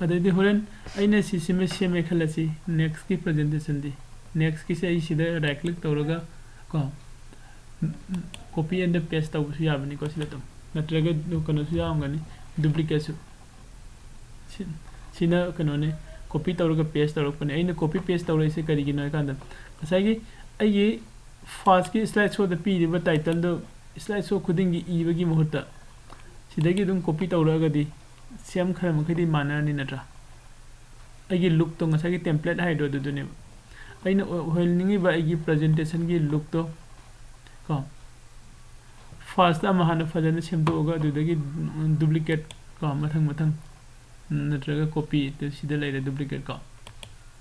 ꯑꯗꯩꯗꯤ ꯍꯣꯔꯦꯟ ꯑꯩꯅ ꯁꯤꯁꯤꯃ ꯁꯦꯝꯃꯦ ꯈꯜꯂꯁꯤ, next-ꯀꯤ presentation-ꯗꯤ꯫ Next-ꯀꯤꯁꯦ ꯑꯩ ꯁꯤꯗ right click ꯇꯧꯔꯒ ꯀꯣ, copy and paste ꯇꯧꯕꯁꯨ ꯌꯥꯕꯅꯤꯀꯣ ꯁꯤꯗ ꯑꯗꯨꯝ꯫ ꯅꯠꯇ꯭ꯔꯒ ꯀꯩꯅꯣꯁꯨ ꯌꯥꯎꯔꯝꯒꯅꯤ, duplicate-ꯁꯨ꯫ ꯁꯤ-, ꯁꯤꯅ ꯀꯩꯅꯣꯅꯦ, copy ꯇꯧꯔꯒ paste ꯇꯧꯔꯛꯄꯅꯦ꯫ ꯑꯩꯅ copy paste ꯇꯧꯔꯛꯏꯁꯦ ꯀꯔꯤꯒꯤꯅꯣ ꯍꯥꯏ ꯀꯥꯟꯗ, ꯉꯁꯥꯏꯒꯤ ꯑꯩꯒꯤ first-ꯀꯤ slide show-ꯗ ꯄꯤꯔꯤꯕ title-ꯗꯣ slide show ꯈꯨꯗꯤꯡꯒꯤ ꯏꯕꯒꯤ ꯃꯍꯨꯠꯇ ꯁꯤꯗꯒꯤ ꯑꯗꯨꯝ copy ꯇꯧꯔꯛꯑꯒꯗꯤ same ꯈꯔ ꯃꯈꯩꯗꯤ ꯃꯥꯟꯅꯔꯅꯤ ꯅꯠꯇ꯭ꯔꯥ? ꯑꯩꯒꯤ look-ꯇꯣ ꯉꯁꯥꯏꯒꯤ template ꯍꯥꯏꯗꯣ ꯑꯗꯨꯗꯨꯅꯦꯕ꯫ ꯑꯩꯅ ꯑꯣꯏ-, ꯑꯣꯏꯍꯟꯅꯤꯡꯉꯤꯕ ꯑꯩꯒꯤ presentation-ꯒꯤ look-ꯇꯣ ꯀꯣ, first ꯑꯃ ꯍꯥꯟꯅ ꯐꯖꯅ ꯁꯦꯝꯗꯣꯛꯑꯒ ꯑꯗꯨꯗꯒꯤ duplicate ꯀꯣ, ꯃꯊꯪ ꯃꯊꯪ, ꯅꯠꯇ꯭ꯔꯒ copy, ꯁꯤꯗ ꯂꯩꯔꯦ duplicate ꯀꯣ꯫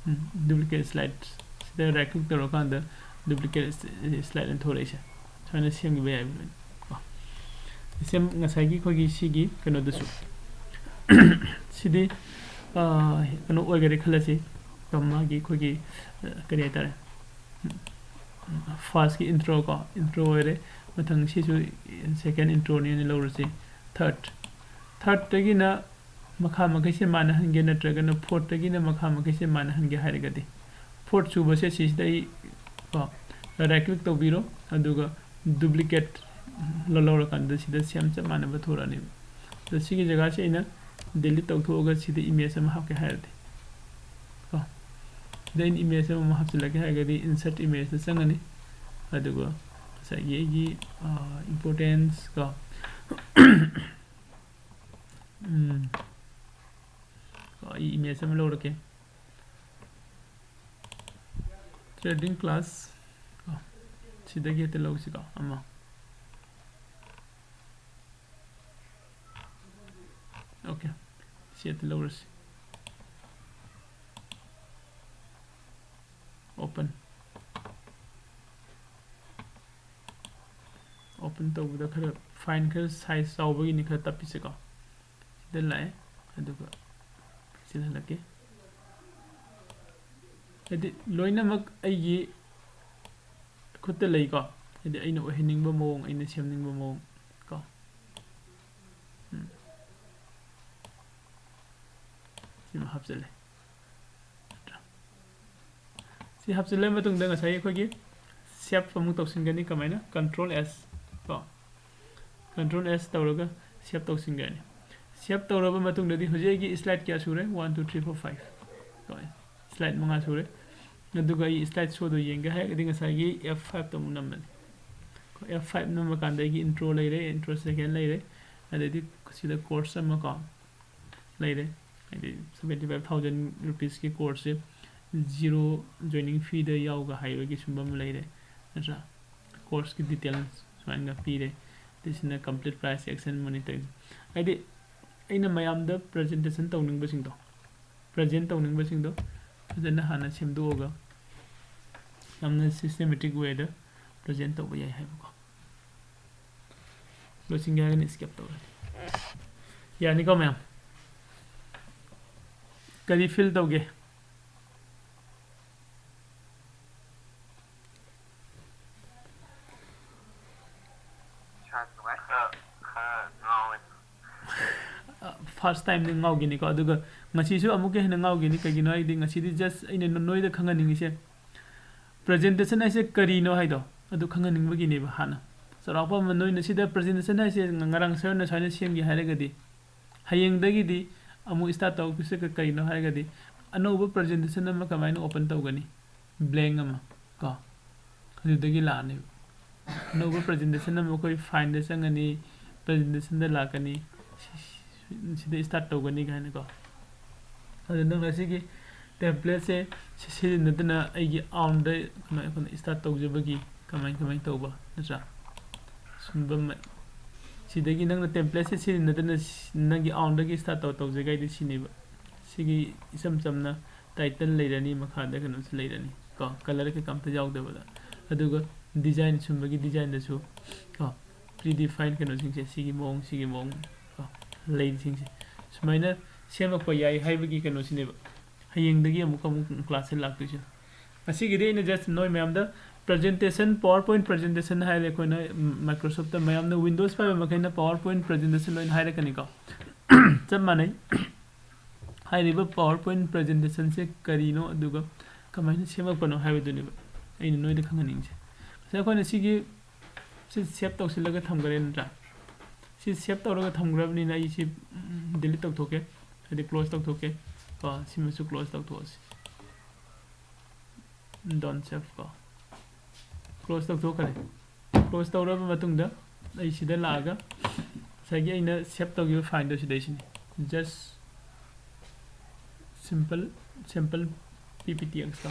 ꯎꯝ, duplicate slide꯫ ꯁꯤꯗ right click ꯇꯧꯔꯀꯥꯟꯗ duplicate slide ꯑꯅ ꯊꯣꯛꯂꯛꯏꯁꯦ꯫ ꯁꯨꯃꯥꯏꯅ ꯁꯦꯝꯈꯤꯕ ꯌꯥꯏꯕ ꯂꯣꯏꯅ ꯀꯣ꯫ Same ꯉꯁꯥꯏꯒꯤ ꯑꯩꯈꯣꯏꯒꯤ ꯁꯤꯒꯤ ꯀꯩꯅꯣꯗꯨꯁꯨ꯫ ꯁꯤꯗꯤ, ꯑꯥ, ꯀꯩꯅꯣ ꯑꯣꯏꯈꯔꯦ ꯈꯜꯂꯁꯤ꯫ ꯀꯣ, ꯃꯥꯒꯤ ꯑꯩꯈꯣꯏꯒꯤ, ꯑ, ꯀꯔꯤ ꯍꯥꯏꯇꯥꯔꯦ? ꯐꯥꯔꯁꯀꯤ ꯏꯟꯇ꯭ꯔꯣ ꯀꯣ, ꯏꯟꯇ꯭ꯔꯣ ꯑꯣꯏꯔꯦ꯫ ꯃꯊꯪ ꯁꯤꯁꯨ ꯁꯦꯀꯦꯟ ꯏꯟꯇ꯭ꯔꯣꯅꯦꯅ ꯂꯧꯔꯁꯤ꯫ ꯊꯥꯔꯠ, ꯊꯥꯔꯠꯇꯒꯤꯅ ꯃꯈꯥ ꯃꯈꯩꯁꯦ ꯃꯥꯟꯅꯍꯟꯒꯦ, ꯅꯠꯇ꯭ꯔꯒꯅ ꯐꯣꯔꯠꯇꯒꯤꯅ ꯃꯈꯥ ꯃꯈꯩꯁꯦ ꯃꯥꯟꯅꯍꯟꯒꯦ ꯍꯥꯏꯔꯒꯗꯤ, ꯐꯣꯔꯠ ꯁꯨꯕꯁꯦ ꯁꯤꯁꯤꯗ ꯑꯩ ꯀꯣ, ꯔꯥꯏꯠ ꯀ꯭ꯂꯤꯛ ꯇꯧꯕꯤꯔꯣ, ꯑꯗꯨꯒ ꯗꯨꯄ꯭ꯂꯤꯀꯦꯠ ꯂꯧꯔꯀꯥꯟꯗ ꯁꯤꯗ ꯁꯦꯝ ꯆꯞ ꯃꯥꯟꯅꯕ ꯊꯣꯔꯛꯑꯅꯦꯕ꯫ ꯑꯗꯣ ꯁꯤꯒꯤ ꯖꯒꯥꯁꯦ ꯑꯩꯅ ꯗꯤꯂꯤꯠ ꯇꯧꯊꯣꯛꯑꯒ ꯁꯤꯗ ꯏꯃꯦꯖ ꯑꯃ ꯍꯥꯞꯀꯦ ꯍꯥꯏꯔꯗꯤ ꯀꯣ, ꯁꯤꯗ ꯑꯩꯅ ꯏꯃꯦꯖ ꯑꯃꯃꯨꯛ ꯍꯥꯞꯆꯤꯜꯂꯛꯀꯦ ꯍꯥꯏꯔꯒꯗꯤ ꯏꯟꯁꯔꯠ ꯏꯃꯦꯖꯇ ꯆꯪꯉꯅꯤ꯫ ꯑꯗꯨꯒ ꯉꯁꯥꯏꯒꯤ ꯑꯩꯒꯤ ꯏꯝꯄꯣꯔꯇꯦꯟꯁ ꯀꯣ, ꯎꯝ, ꯀꯣ, ꯑꯩ ꯏꯃꯦꯖ ꯑꯃ ꯂꯧꯔꯛꯀꯦ꯫ ꯇ꯭ꯔꯦꯗꯤꯡ ꯀ꯭ꯂꯥꯁ ꯀꯣ, ꯁꯤꯗꯒꯤ ꯍꯦꯛꯇ ꯂꯧꯁꯤꯀꯣ ꯑꯃ꯫ ꯑꯣꯀꯦ, ꯁꯤ ꯍꯦꯛꯇ ꯂꯧꯔꯁꯤ꯫ ꯑꯣꯄꯟ꯫ ꯑꯣꯄꯟ ꯇꯧꯕꯗ ꯈꯔ ꯐꯥꯏꯟ, ꯈꯔ ꯁꯥꯏꯖ ꯆꯥꯎꯕꯒꯤꯅꯤ ꯈꯔ ꯇꯞꯄꯤꯁꯦꯀꯣ꯫ ꯁꯤꯗ ꯂꯥꯛꯑꯦ, ꯑꯗꯨꯒ ꯄꯤꯛꯁꯤꯜꯍꯜꯂꯛꯀꯦ꯫ ꯍꯥꯏꯗꯤ ꯂꯣꯏꯅꯃꯛ ꯑꯩꯒꯤ ꯈꯨꯠꯇ ꯂꯩꯀꯣ, ꯍꯥꯏꯗꯤ ꯑꯩꯅ ꯑꯣꯏꯍꯟꯅꯤꯡꯕ ꯃꯑꯣꯡ, ꯑꯩꯅ ꯁꯦꯝꯅꯤꯡꯕ ꯃꯑꯣꯡ ꯀꯣ꯫ ꯎꯝ꯫ ꯁꯤꯃ ꯍꯥꯞꯆꯜꯂꯦ꯫ ꯁꯤ ꯍꯥꯞꯆꯤꯜꯂ ꯃꯇꯨꯡꯗ ꯉꯁꯥꯏ ꯑꯩꯈꯣꯏꯒꯤ ꯁꯦꯞ ꯑꯃꯨꯛ ꯇꯧꯁꯤꯟꯒꯅꯤ꯫ ꯀꯃꯥꯏꯅ? ꯀꯟꯇ꯭ꯔꯣꯜ ꯑꯦꯁ ꯀꯣ, ꯀꯟꯇ꯭ꯔꯣꯜ ꯑꯦꯁ ꯇꯧꯔꯒ ꯁꯦꯞ ꯇꯧꯁꯤꯟꯒꯅꯤ꯫ ꯁꯦꯞ ꯇꯧꯔꯕ ꯃꯇꯨꯡꯗꯗꯤ ꯍꯧꯖꯤꯛ ꯑꯩꯒꯤ ꯁ꯭ꯂꯥꯏꯗ ꯀꯌꯥ ꯁꯨꯔꯦ? One, two, three, four, five ꯀꯣ, ꯁ꯭ꯂꯥꯏꯗ ꯃꯉꯥ ꯁꯨꯔꯦ꯫ ꯑꯗꯨꯒ ꯑꯩ ꯁ꯭ꯂꯥꯏꯗ ꯁꯣꯗꯣ ꯌꯦꯡꯒꯦ ꯍꯥꯏꯔꯒꯗꯤ ꯉꯁꯥꯏꯒꯤ ꯑꯦꯐ ꯐꯥꯏꯚꯇ ꯑꯃꯨꯛ ꯅꯝꯃꯅꯤ꯫ ꯑꯦꯐ ꯐꯥꯏꯚ ꯅꯝꯕ ꯀꯥꯟꯗ ꯑꯩꯒꯤ ꯏꯟꯇ꯭ꯔꯣ ꯂꯩꯔꯦ, ꯏꯟꯇ꯭ꯔꯣ ꯁꯦꯀꯦꯟ ꯂꯩꯔꯦ, ꯑꯗꯩꯗꯤ ꯁꯤꯗ ꯀꯣꯔꯁ ꯑꯃ ꯀꯣ ꯂꯩꯔꯦ, ꯍꯥꯏꯗꯤ seventy five thousand rupeesꯀꯤ ꯀꯣꯔꯁꯁꯦ zero joining feeꯗ ꯌꯥꯎꯒ ꯍꯥꯏꯕꯒꯤ ꯁꯨꯝꯕ ꯑꯃ ꯂꯩꯔꯦ, ꯅꯠꯇ꯭ꯔꯥ? ꯀꯣꯔꯁꯀꯤ ꯗꯤꯇꯦꯜꯁ ꯁꯨꯃꯥꯏꯅ ꯄꯤꯔꯦ꯫ ꯑꯗꯩ ꯁꯤꯅ complete price, action, money ꯇꯧꯔꯤꯁꯦ꯫ ꯍꯥꯏꯗꯤ ꯑꯩꯅ ꯃꯌꯥꯝꯗ ꯄ꯭ꯔꯖꯦꯟꯇꯦꯁꯟ ꯇꯧꯅꯤꯡꯕꯁꯤꯡꯗꯣ, ꯄ꯭ꯔꯖꯦꯟ ꯇꯧꯅꯤꯡꯕꯁꯤꯡꯗꯣ ꯐꯖꯅ ꯍꯥꯟꯅ ꯁꯦꯝꯗꯣꯛꯑꯒ ꯌꯥꯝꯅ systematic wayꯗ ꯄ꯭ꯔꯖꯦꯟ ꯇꯧꯕ ꯌꯥꯏ ꯍꯥꯏꯕꯀꯣ꯫ ꯂꯣꯏꯁꯤꯟꯒꯦ ꯍꯥꯏꯔꯒꯅ ꯏꯁꯀꯦꯞ ꯇꯧꯔꯅꯤ꯫ ꯌꯥꯅꯤꯀꯣ ꯃꯌꯥꯝ? ꯀꯔꯤ ꯐꯤꯜ ꯇꯧꯒꯦ? first timeꯅꯤ ꯉꯥꯎꯈꯤꯅꯤꯀꯣ꯫ ꯑꯗꯨꯒ ꯉꯁꯤꯁꯨ ꯑꯃꯨꯛꯀ ꯍꯦꯟꯅ ꯉꯥꯎꯈꯤꯅꯤ꯫ ꯀꯩꯒꯤꯅꯣ ꯍꯥꯏꯗꯤ ꯉꯁꯤꯗꯤ just ꯑꯩꯅ ꯅꯣ-, ꯅꯣꯏꯗ ꯈꯪꯍꯟꯅꯤꯡꯉꯤꯁꯦ presentation ꯍꯥꯏꯁꯦ ꯀꯔꯤꯅꯣ ꯍꯥꯏꯗꯣ ꯑꯗꯨ ꯈꯪꯍꯟꯅꯤꯡꯕꯒꯤꯅꯦꯕ ꯍꯥꯟꯅ꯫ ꯆꯥꯎꯔꯥꯛꯄ ꯑꯃ ꯅꯣꯏꯅ ꯁꯤꯗ presentation ꯍꯥꯏꯁꯦ ꯉ-, ꯉꯔꯥꯡ ꯁꯔꯅ ꯁꯨꯃꯥꯏꯅ ꯁꯦꯝꯒꯦ ꯍꯥꯏꯔꯒꯗꯤ ꯍꯌꯦꯡꯗꯒꯤꯗꯤ ꯑꯃꯨꯛ start ꯇꯧꯗꯣꯏꯁꯦ ꯀ-, ꯀꯔꯤꯅꯣ ꯍꯥꯏꯔꯒꯗꯤ ꯑꯅꯧꯕ presentation ꯑꯃ ꯀꯃꯥꯏꯅ open ꯇꯧꯒꯅꯤ? Blank ꯑꯃ ꯀꯣ, ꯑꯗꯨꯗꯒꯤ ꯂꯥꯛꯑꯅꯦꯕ꯫ ꯑꯅꯧꯕ presentation ꯑꯃ ꯑꯩꯈꯣꯏ fileꯗ ꯆꯪꯒꯅꯤ, presentationꯗ ꯂꯥꯛꯀꯅꯤ, ꯁꯤ-, ꯁꯤ-, ꯁꯤꯗ start ꯇꯧꯒꯅꯤ ꯀꯥꯏꯅꯀꯣ꯫ ꯑꯗꯨ ꯅꯪꯅ ꯁꯤꯒꯤ templateꯁꯦ ꯁꯤ-, ꯁꯤꯖꯤꯟꯅꯗꯅ ꯑꯩꯒꯤ ownꯗ ꯀꯃꯥꯏ-, ꯑꯩꯈꯣꯏꯅ start ꯇꯧꯖꯕꯒꯤ ꯀꯃꯥꯏ-, ꯀꯃꯥꯏꯅ ꯇꯧꯕ ꯅꯠꯇ꯭ꯔꯥ? ꯁꯨꯝꯕ ꯃ-, ꯁꯤꯗꯒꯤ ꯅꯪꯅ templateꯁꯦ ꯁꯤꯖꯤꯟꯅꯗꯅ ꯁꯤ-, ꯅꯪꯒꯤ ownꯗꯒꯤ start ꯇꯧ-, ꯇꯧꯖꯒꯦ ꯍꯥꯏꯗꯤ ꯁꯤꯅꯦꯕ꯫ ꯁꯤꯒꯤ ꯏꯆꯝ ꯆꯝꯅ title ꯂꯩꯔꯅꯤ, ꯃꯈꯥꯗ ꯀꯩꯅꯣꯁꯨ ꯂꯩꯔꯅꯤ ꯀꯣ, colour ꯀꯩꯀꯥ ꯑꯝꯇ ꯌꯥꯎꯗꯕꯗ꯫ ꯑꯗꯨꯒ design ꯁꯨꯝꯕꯒꯤ designꯗꯁꯨ ꯀꯣ, predefined ꯀꯩꯅꯣꯁꯤꯡꯁꯦ, ꯁꯤꯒꯤ ꯃꯑꯣꯡ, ꯁꯤꯒꯤ ꯃꯑꯣꯡ ꯀꯣ, ꯂꯩꯁꯤꯡꯁꯦ ꯁꯨꯃꯥꯏꯅ ꯁꯦꯝꯃꯛꯄ ꯌꯥꯏ ꯍꯥꯏꯕꯒꯤ ꯀꯩꯅꯣꯁꯤꯅꯦꯕ꯫ ꯍꯌꯦꯡꯗꯒꯤ ꯑꯃꯨꯛ, ꯑꯃꯨꯛ classꯁꯦ ꯂꯥꯛꯇꯣꯏꯁꯦ꯫ ꯉꯁꯤꯒꯤꯗꯤ ꯑꯩꯅ just ꯅꯣꯏ ꯃꯌꯥꯝꯗ presentation, PowerPoint presentation ꯍꯥꯏꯔꯦ ꯑꯩꯈꯣꯏꯅ, ꯎꯝ, Microsoftꯇ ꯃꯌꯥꯝꯅ Windows ꯄꯥꯏꯕ ꯃꯈꯩꯅ PowerPoint presentation ꯂꯣꯏꯅ ꯍꯥꯏꯔꯛꯀꯅꯤꯀꯣ꯫ ꯆꯞ ꯃꯥꯟꯅꯩ꯫ ꯍꯥꯏꯔꯤꯕ PowerPoint presentationꯁꯦ ꯀꯔꯤꯅꯣ ꯑꯗꯨꯒ ꯀꯃꯥꯏꯅ ꯁꯦꯝꯃꯛꯄꯅꯣ ꯍꯥꯏꯕꯗꯨꯅꯦꯕ ꯑꯩꯅ ꯅꯣꯏꯗ ꯈꯪꯍꯟꯅꯤꯡꯉꯤꯁꯦ꯫ ꯉꯁꯥꯏ ꯑꯩꯈꯣꯏꯅ ꯁꯤꯒꯤ, ꯁꯤ save ꯇꯧꯁꯤꯜꯂꯒ ꯊꯝꯈ꯭ꯔꯦ ꯅꯠꯇ꯭ꯔꯥ? ꯁꯤ save ꯇꯧꯔꯒ ꯊꯝꯈ꯭ꯔꯕꯅꯤꯅ ꯑꯩ ꯁꯤ, ꯎꯝ, delete ꯇꯧꯊꯣꯛꯀꯦ, ꯍꯥꯏꯗꯤ close ꯇꯧꯊꯣꯛꯀꯦ꯫ ꯀꯣ, ꯁꯤꯃꯁꯨ close ꯇꯧꯊꯣꯛꯑꯁꯤ꯫ Don't save ꯀꯣ꯫ Close ꯇꯧꯊꯣꯛꯈ꯭ꯔꯦ꯫ Close ꯇꯧꯔꯕ ꯃꯇꯨꯡꯗ ꯑꯩ ꯁꯤꯗ ꯂꯥꯛꯑꯒ ꯉꯁꯥꯏꯒꯤ ꯑꯩꯅ save ꯇꯧꯈꯤꯕ fileꯗꯣ ꯁꯤꯗꯩꯁꯤꯅꯤ꯫ Just simple, simple P P T X ꯇꯣ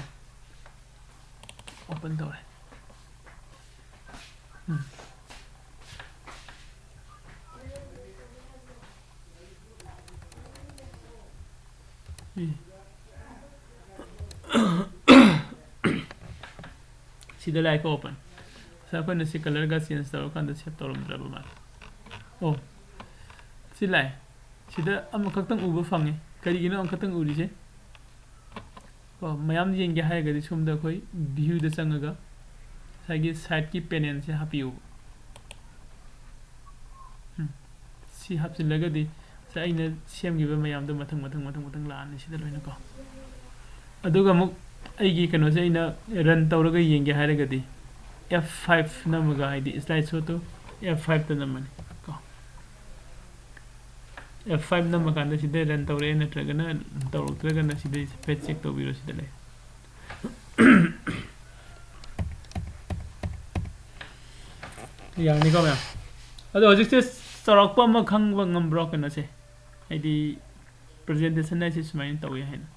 open ꯇꯧꯔꯦ꯫ ꯎꯝ꯫ ꯎꯝ꯫ ꯁꯤꯗ ꯂꯥꯛꯑꯦꯀꯣ open꯫ ꯉꯁꯥꯏ ꯑꯩꯈꯣꯏꯅ ꯁꯤ colourꯒ change ꯇꯧꯔꯀꯥꯟꯗ save ꯇꯧꯔꯝꯗ꯭ꯔꯕ ꯃꯥꯜꯂꯦ꯫ ꯑꯣ, ꯁꯤ ꯂꯥꯛꯑꯦ꯫ ꯁꯤꯗ ꯑꯃꯈꯛꯇꯪ ꯎꯕ ꯐꯪꯉꯦ꯫ ꯀꯔꯤꯒꯤꯅꯣ ꯑꯃꯈꯛꯇꯪ ꯎꯔꯤꯁꯦ? ꯀꯣ, ꯃꯌꯥꯝ ꯌꯦꯡꯒꯦ ꯍꯥꯏꯔꯒꯗꯤ ꯁꯣꯝꯗ ꯑꯩꯈꯣꯏ viewꯗ ꯆꯪꯉꯒ ꯉꯁꯥꯏꯒꯤ sideꯀꯤ panelꯁꯦ ꯍꯥꯞꯄꯤꯌꯨꯕ꯫ ꯎꯝ, ꯁꯤ ꯍꯥꯞꯆꯤꯜꯂꯒꯗꯤ ꯁꯦ ꯑꯩꯅ ꯁꯦꯝꯈꯤꯕ ꯃꯌꯥꯝꯗꯣ ꯃꯊꯪ ꯃꯊꯪ ꯃꯊꯪ ꯃꯊꯪ ꯂꯥꯛꯑꯅꯤ ꯁꯤꯗ ꯂꯣꯏꯅꯀꯣ꯫ ꯑꯗꯨꯒ ꯑꯃꯨꯛ ꯑꯩꯒꯤ ꯀꯩꯅꯣꯁꯦ ꯑꯩꯅ run ꯇꯧꯔꯒ ꯌꯦꯡꯒꯦ ꯍꯥꯏꯔꯒꯗꯤ F five ꯅꯝꯃꯒ, ꯍꯥꯏꯗꯤ slide showꯗꯣ F fiveꯇ ꯅꯝꯃꯅꯤ ꯀꯣ꯫ F five ꯅꯝꯃꯀꯥꯟꯗ ꯁꯤꯗ run ꯇꯧꯔꯛꯑꯦ ꯅꯠꯇ꯭ꯔꯒꯅ ꯇꯧꯔꯛꯇ꯭ꯔꯒꯅ ꯁꯤꯗ ꯍꯥꯏꯐꯦꯠ check ꯇꯧꯕꯤꯔꯣ, ꯁꯤꯗ ꯂꯩ꯫ ꯌꯥꯔꯅꯤꯀꯣ ꯃꯌꯥꯝ? ꯑꯗꯣ ꯍꯧꯖꯤꯛꯁꯦ ꯆꯥꯎꯔꯥꯛꯄ ꯑꯃ ꯈꯪꯕ ꯉꯝꯕ꯭ꯔꯣ ꯀꯩꯅꯣꯁꯦ? ꯍꯥꯏꯗꯤ presentation ꯍꯥꯏꯁꯦ ꯁꯨꯃꯥꯏꯅ ꯇꯧꯋꯤ ꯍꯥꯏꯅ꯫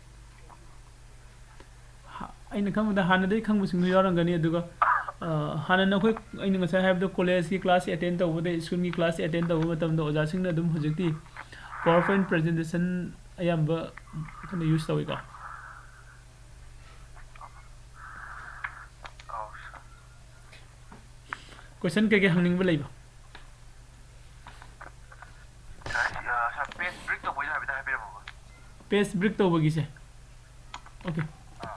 ꯍꯥ-, ꯑꯩꯅ ꯈꯪꯕꯗ ꯍꯥꯟꯅꯗꯒꯤ ꯈꯪꯕꯁꯤꯡꯁꯨ ꯌꯥꯎꯔꯝꯒꯅꯤ, ꯑꯗꯨꯒ, ꯑ, ꯍꯥꯟꯅ ꯅꯈꯣꯏ, ꯑꯩꯅ ꯉꯁꯥꯏ ꯍꯥꯏꯕꯗꯣ, collegeꯀꯤ class attend ꯇꯧꯕꯗ, schoolꯒꯤ class attend ꯇꯧꯕ ꯃꯇꯝꯗ ꯑꯣꯖꯥꯁꯤꯡꯅ ꯑꯗꯨꯝ ꯍꯧꯖꯤꯛꯇꯤ PowerPoint presentation ꯑꯌꯥꯝꯕ ꯀꯩꯅꯣ use ꯇꯧꯋꯤꯀꯣ꯫ ꯑꯧ, sir꯫ Question ꯀꯩꯀꯩ ꯍꯪꯅꯤꯡꯕ ꯂꯩꯕ? Sir, ꯑ, sir, page break ꯇꯧꯕꯩꯗꯣ ꯍꯥꯏꯐꯦꯠꯇꯪ ꯍꯥꯏꯕꯤꯔꯝꯃꯣꯕ꯫ Page break ꯇꯧꯕꯒꯤꯁꯦ? Okay꯫ ꯑꯥ꯫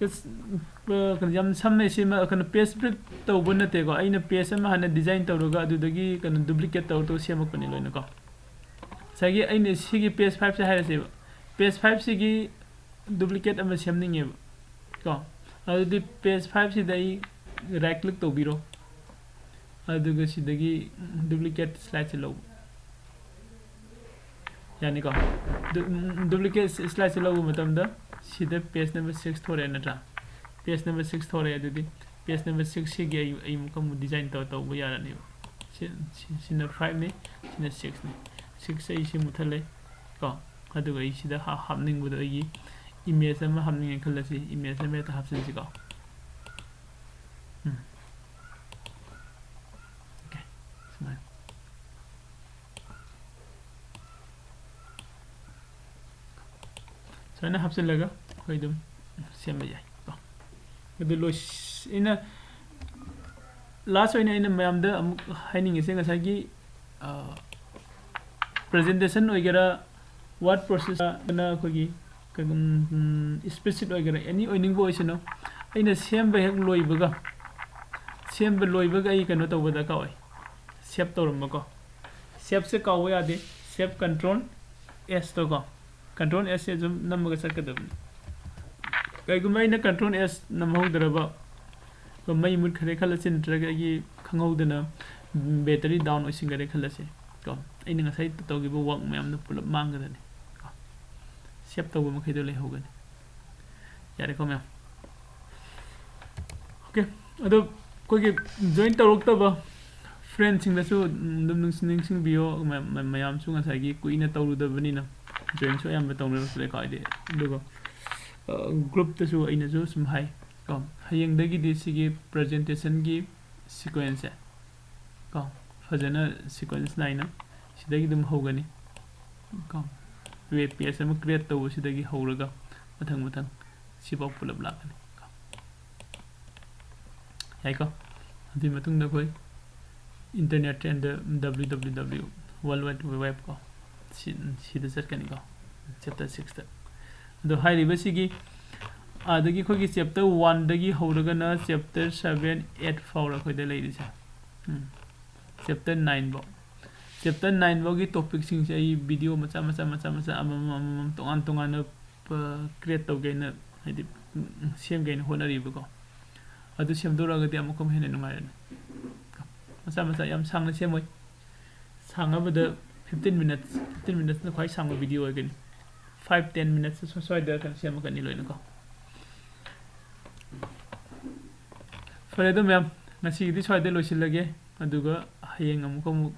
Just, ꯑ, ꯀꯩꯅꯣ, ꯌꯥꯝ ꯁꯝꯃꯦ ꯁꯤꯃ, ꯀꯩꯅꯣ, page break ꯇꯧꯕ ꯅꯠꯇꯦꯀꯣ꯫ ꯑꯩꯅ page ꯑꯃ ꯍꯥꯟꯅ design ꯇꯧꯔꯒ ꯑꯗꯨꯗꯒꯤ, ꯀꯩꯅꯣ, duplicate ꯇꯧꯔ ꯇꯧꯔ ꯁꯦꯝꯃꯛꯄꯅꯦ ꯂꯣꯏꯅꯀꯣ꯫ ꯉꯁꯥꯏꯒꯤ ꯑꯩꯅ ꯁꯤꯒꯤ page fiveꯁꯦ ꯍꯥꯏꯔꯁꯦꯕ꯫ Page fiveꯁꯤꯒꯤ duplicate ꯑꯃ ꯁꯦꯝꯅꯤꯡꯉꯦꯕ ꯀꯣ꯫ ꯑꯗꯨꯗꯤ page fiveꯁꯤꯗ ꯑꯩ right click ꯇꯧꯕꯤꯔꯣ, ꯑꯗꯨꯒ ꯁꯤꯗꯒꯤ duplicate slideꯁꯦ ꯂꯧꯕ꯫ ꯌꯥꯅꯤꯀꯣ? Du-, duplicate slideꯁꯦ ꯂꯧꯕ ꯃꯇꯝꯗ ꯁꯤꯗ page number six ꯊꯣꯔꯛꯑꯦ ꯅꯠꯇ꯭ꯔꯥ? Page number six ꯊꯣꯔꯛꯑꯦ꯫ ꯑꯗꯨꯗꯤ page number sixꯁꯤꯒꯤ ꯑꯩ, ꯑꯩ ꯑꯃꯨꯛꯀ ꯑꯃꯨꯛ design ꯇꯧꯔ ꯇꯧꯕ ꯌꯥꯔꯅꯦꯕ꯫ ꯁꯤ, ꯁꯤ, ꯁꯤꯅ fiveꯅꯤ, ꯁꯤꯅ sixꯅꯤ꯫ Six ꯑꯩ ꯁꯤ ꯃꯨꯠꯊꯠꯂꯦ ꯀꯣ꯫ ꯑꯗꯨꯒ ꯑꯩ ꯁꯤꯗ ꯍꯥ-, ꯍꯥꯞꯅꯤꯡꯕꯗꯣ, ꯑꯩꯒꯤ image ꯑꯃ ꯍꯥꯞꯅꯤꯡꯉꯦ ꯈꯜꯂꯁꯤ, image ꯑꯃ ꯍꯦꯛꯇ ꯍꯥꯞꯆꯤꯟꯁꯤꯀꯣ꯫ ꯎꯝ꯫ Okay, ꯁꯨꯃꯥꯏꯅ꯫ ꯁꯨꯃꯥꯏꯅ ꯍꯥꯞꯆꯤꯜꯂꯒ ꯑꯩꯈꯣꯏ ꯑꯗꯨꯝ ꯁꯦꯝꯕ ꯌꯥꯏ ꯀꯣ꯫ ꯑꯗꯨ ꯂꯣꯏꯁ-, ꯑꯩꯅ last ꯑꯣꯏꯅ ꯑꯩꯅ ꯃꯌꯥꯝꯗ ꯑꯃꯨꯛ ꯍꯥꯏꯅꯤꯡꯉꯤꯁꯦ, ꯉꯁꯥꯏꯒꯤ, ꯑ, presentation ꯑꯣꯏꯒꯦꯔꯥ, word process ꯑꯣꯏꯒꯦꯔꯥ, ꯑꯩꯈꯣꯏꯒꯤ, ꯀꯩꯒꯨꯝ-, ꯎꯝ, spreadsheet ꯑꯣꯏꯒꯦꯔꯥ, any ꯑꯣꯏꯅꯤꯡꯕ ꯑꯣꯏꯁꯅꯨ, ꯑꯩꯅ ꯁꯦꯝꯕ ꯍꯦꯛ ꯂꯣꯏꯕꯒ, ꯁꯦꯝꯕ ꯂꯣꯏꯕꯒ ꯑꯩ ꯀꯩꯅꯣ ꯇꯧꯕ ꯗꯔꯀꯥꯔ ꯑꯣꯏ, save ꯇꯧꯔꯝꯕꯀꯣ꯫ Saveꯁꯦ ꯀꯥꯎꯕ ꯌꯥꯗꯦ꯫ Save control S ꯇꯣ ꯀꯣ, control S ꯁꯦ ꯑꯗꯨꯝ ꯅꯝꯃꯒ ꯆꯠꯀꯗꯕꯅꯤ꯫ ꯀꯩꯒꯨꯝꯕ ꯑꯩꯅ control S ꯅꯝꯍꯧꯗ꯭ꯔꯕ, ꯀꯣ, ꯃꯩ ꯃꯨꯠꯈ꯭ꯔꯦ ꯈꯜꯂꯁꯤ, ꯅꯠꯇ꯭ꯔꯒ ꯑꯩꯒꯤ ꯈꯪꯍꯧꯗꯅ battery down ꯑꯣꯏꯁꯤꯟꯈ꯭ꯔꯦ ꯈꯜꯂꯁꯤ ꯀꯣ, ꯑꯩꯅ ꯉꯁꯥꯏ ꯇꯧꯈꯤꯕ work ꯃꯌꯥꯝꯗꯣ ꯄꯨꯂꯞ ꯃꯥꯡꯒꯗꯅꯤ ꯀꯣ꯫ Save ꯇꯧꯕ ꯃꯈꯩꯗꯣ ꯂꯩꯍꯧꯒꯅꯤ꯫ ꯌꯥꯔꯦꯀꯣ ꯃꯌꯥꯝ? OK, ꯑꯗꯣ ꯑꯩꯈꯣꯏꯒꯤ join ꯇꯧꯔꯛꯇꯕ friendꯁꯤꯡꯗꯁꯨ ꯑꯗꯨꯝ ꯅꯤꯡꯁꯤꯡ-, ꯅꯤꯡꯁꯤꯡꯕꯤꯌꯣ꯫ ꯃ-, ꯃ-, ꯃꯌꯥꯝꯁꯨ ꯉꯁꯥꯏꯒꯤ ꯀꯨꯏꯅ ꯇꯧꯔꯨꯗꯕꯅꯤꯅ joinꯁꯨ ꯑꯌꯥꯝꯕ ꯇꯧꯅꯔꯛꯇ꯭ꯔꯦꯀꯣ꯫ ꯍꯥꯏꯗꯤ, ꯑꯗꯨꯒ, ꯑ, groupꯇꯁꯨ ꯑꯩꯅꯁꯨ ꯁꯨꯝ ꯍꯥꯏ ꯀꯣ, ꯍꯌꯦꯡꯗꯒꯤꯗꯤ ꯁꯤꯒꯤ presentationꯒꯤ sequenceꯁꯦ ꯀꯣ, ꯐꯖꯅ sequence ꯅꯥꯏꯅ ꯁꯤꯗꯒꯤ ꯑꯗꯨꯝ ꯍꯧꯒꯅꯤ ꯀꯣ꯫ Web page ꯑꯃ create ꯇꯧꯕꯁꯤꯗꯒꯤ ꯍꯧꯔꯒ ꯃꯊꯪ ꯃꯊꯪ ꯁꯤꯐꯥꯎ ꯄꯨꯂꯞ ꯂꯥꯛꯀꯅꯤ ꯀꯣ꯫ ꯌꯥꯏꯀꯣ? ꯑꯗꯨꯒꯤ ꯃꯇꯨꯡꯗ ꯑꯩꯈꯣꯏ internet and the W W W, World Wide Web ꯀꯣ, ꯁꯤ, ꯁꯤꯗ ꯆꯠꯀꯅꯤꯀꯣ, chapter sixꯇ꯫ ꯑꯗꯣ ꯍꯥꯏꯔꯤꯕꯁꯤꯒꯤ ꯑꯗꯒꯤ ꯑꯩꯈꯣꯏꯒꯤ chapter oneꯗꯒꯤ ꯍꯧꯔꯒꯅ chapter seven, eight ꯐꯥꯎꯔ ꯑꯩꯈꯣꯏꯗ ꯂꯩꯔꯤꯁꯦ꯫ ꯎꯝ꯫ Chapter nine ꯐꯥꯎ꯫ Chapter nine ꯐꯥꯎꯒꯤ topicꯁꯤꯡꯁꯦ ꯑꯩ video ꯃꯆꯥ ꯃꯆꯥ ꯃꯆꯥ ꯃꯆꯥ ꯑꯃꯃꯝ ꯑꯃꯃꯝ ꯇꯣꯉꯥꯟ ꯇꯣꯉꯥꯟꯅ, ꯑ, create ꯇꯧꯒꯦꯅ, ꯍꯥꯏꯗꯤ, ꯎꯝ, ꯁꯦꯝꯒꯦꯅ ꯍꯣꯠꯅꯔꯤꯕꯀꯣ꯫ ꯑꯗꯨ ꯁꯦꯝꯗꯣꯔꯛꯑꯒꯗꯤ ꯑꯃꯨꯛꯀ ꯍꯦꯟꯅ ꯅꯨꯡꯉꯥꯏꯔꯅꯤ꯫ ꯃꯆꯥ ꯃꯆꯥ ꯌꯥꯝ ꯁꯥꯡꯅ ꯁꯦꯝꯃꯣꯏ꯫ ꯁꯥꯡꯉꯕꯗ fifteen minutes, fifteen minutesꯅ ꯈ꯭ꯋꯥꯏ ꯁꯥꯡꯕ video ꯑꯣꯏꯒꯅꯤ꯫ Five, ten minutes ꯁ꯭ꯋꯥꯏꯗ ꯀꯩꯅꯣ ꯁꯦꯝꯃꯛꯀꯅꯤ ꯂꯣꯏꯅꯀꯣ꯫ ꯐꯔꯦ, ꯑꯗꯨ ꯃꯌꯥꯝ, ꯉꯁꯤꯒꯤꯗꯤ ꯁ꯭ꯋꯥꯏꯗ ꯂꯣꯏꯁꯤꯜꯂꯒꯦ꯫ ꯑꯗꯨꯒ ꯍꯌꯦꯡ ꯑꯃꯨꯛꯀ ꯑꯃꯨꯛ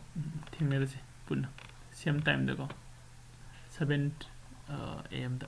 ꯊꯦꯡꯅꯔꯁꯦ ꯄꯨꯟꯅ, same timeꯗꯀꯣ, seven, ꯑ, A M ꯗ꯫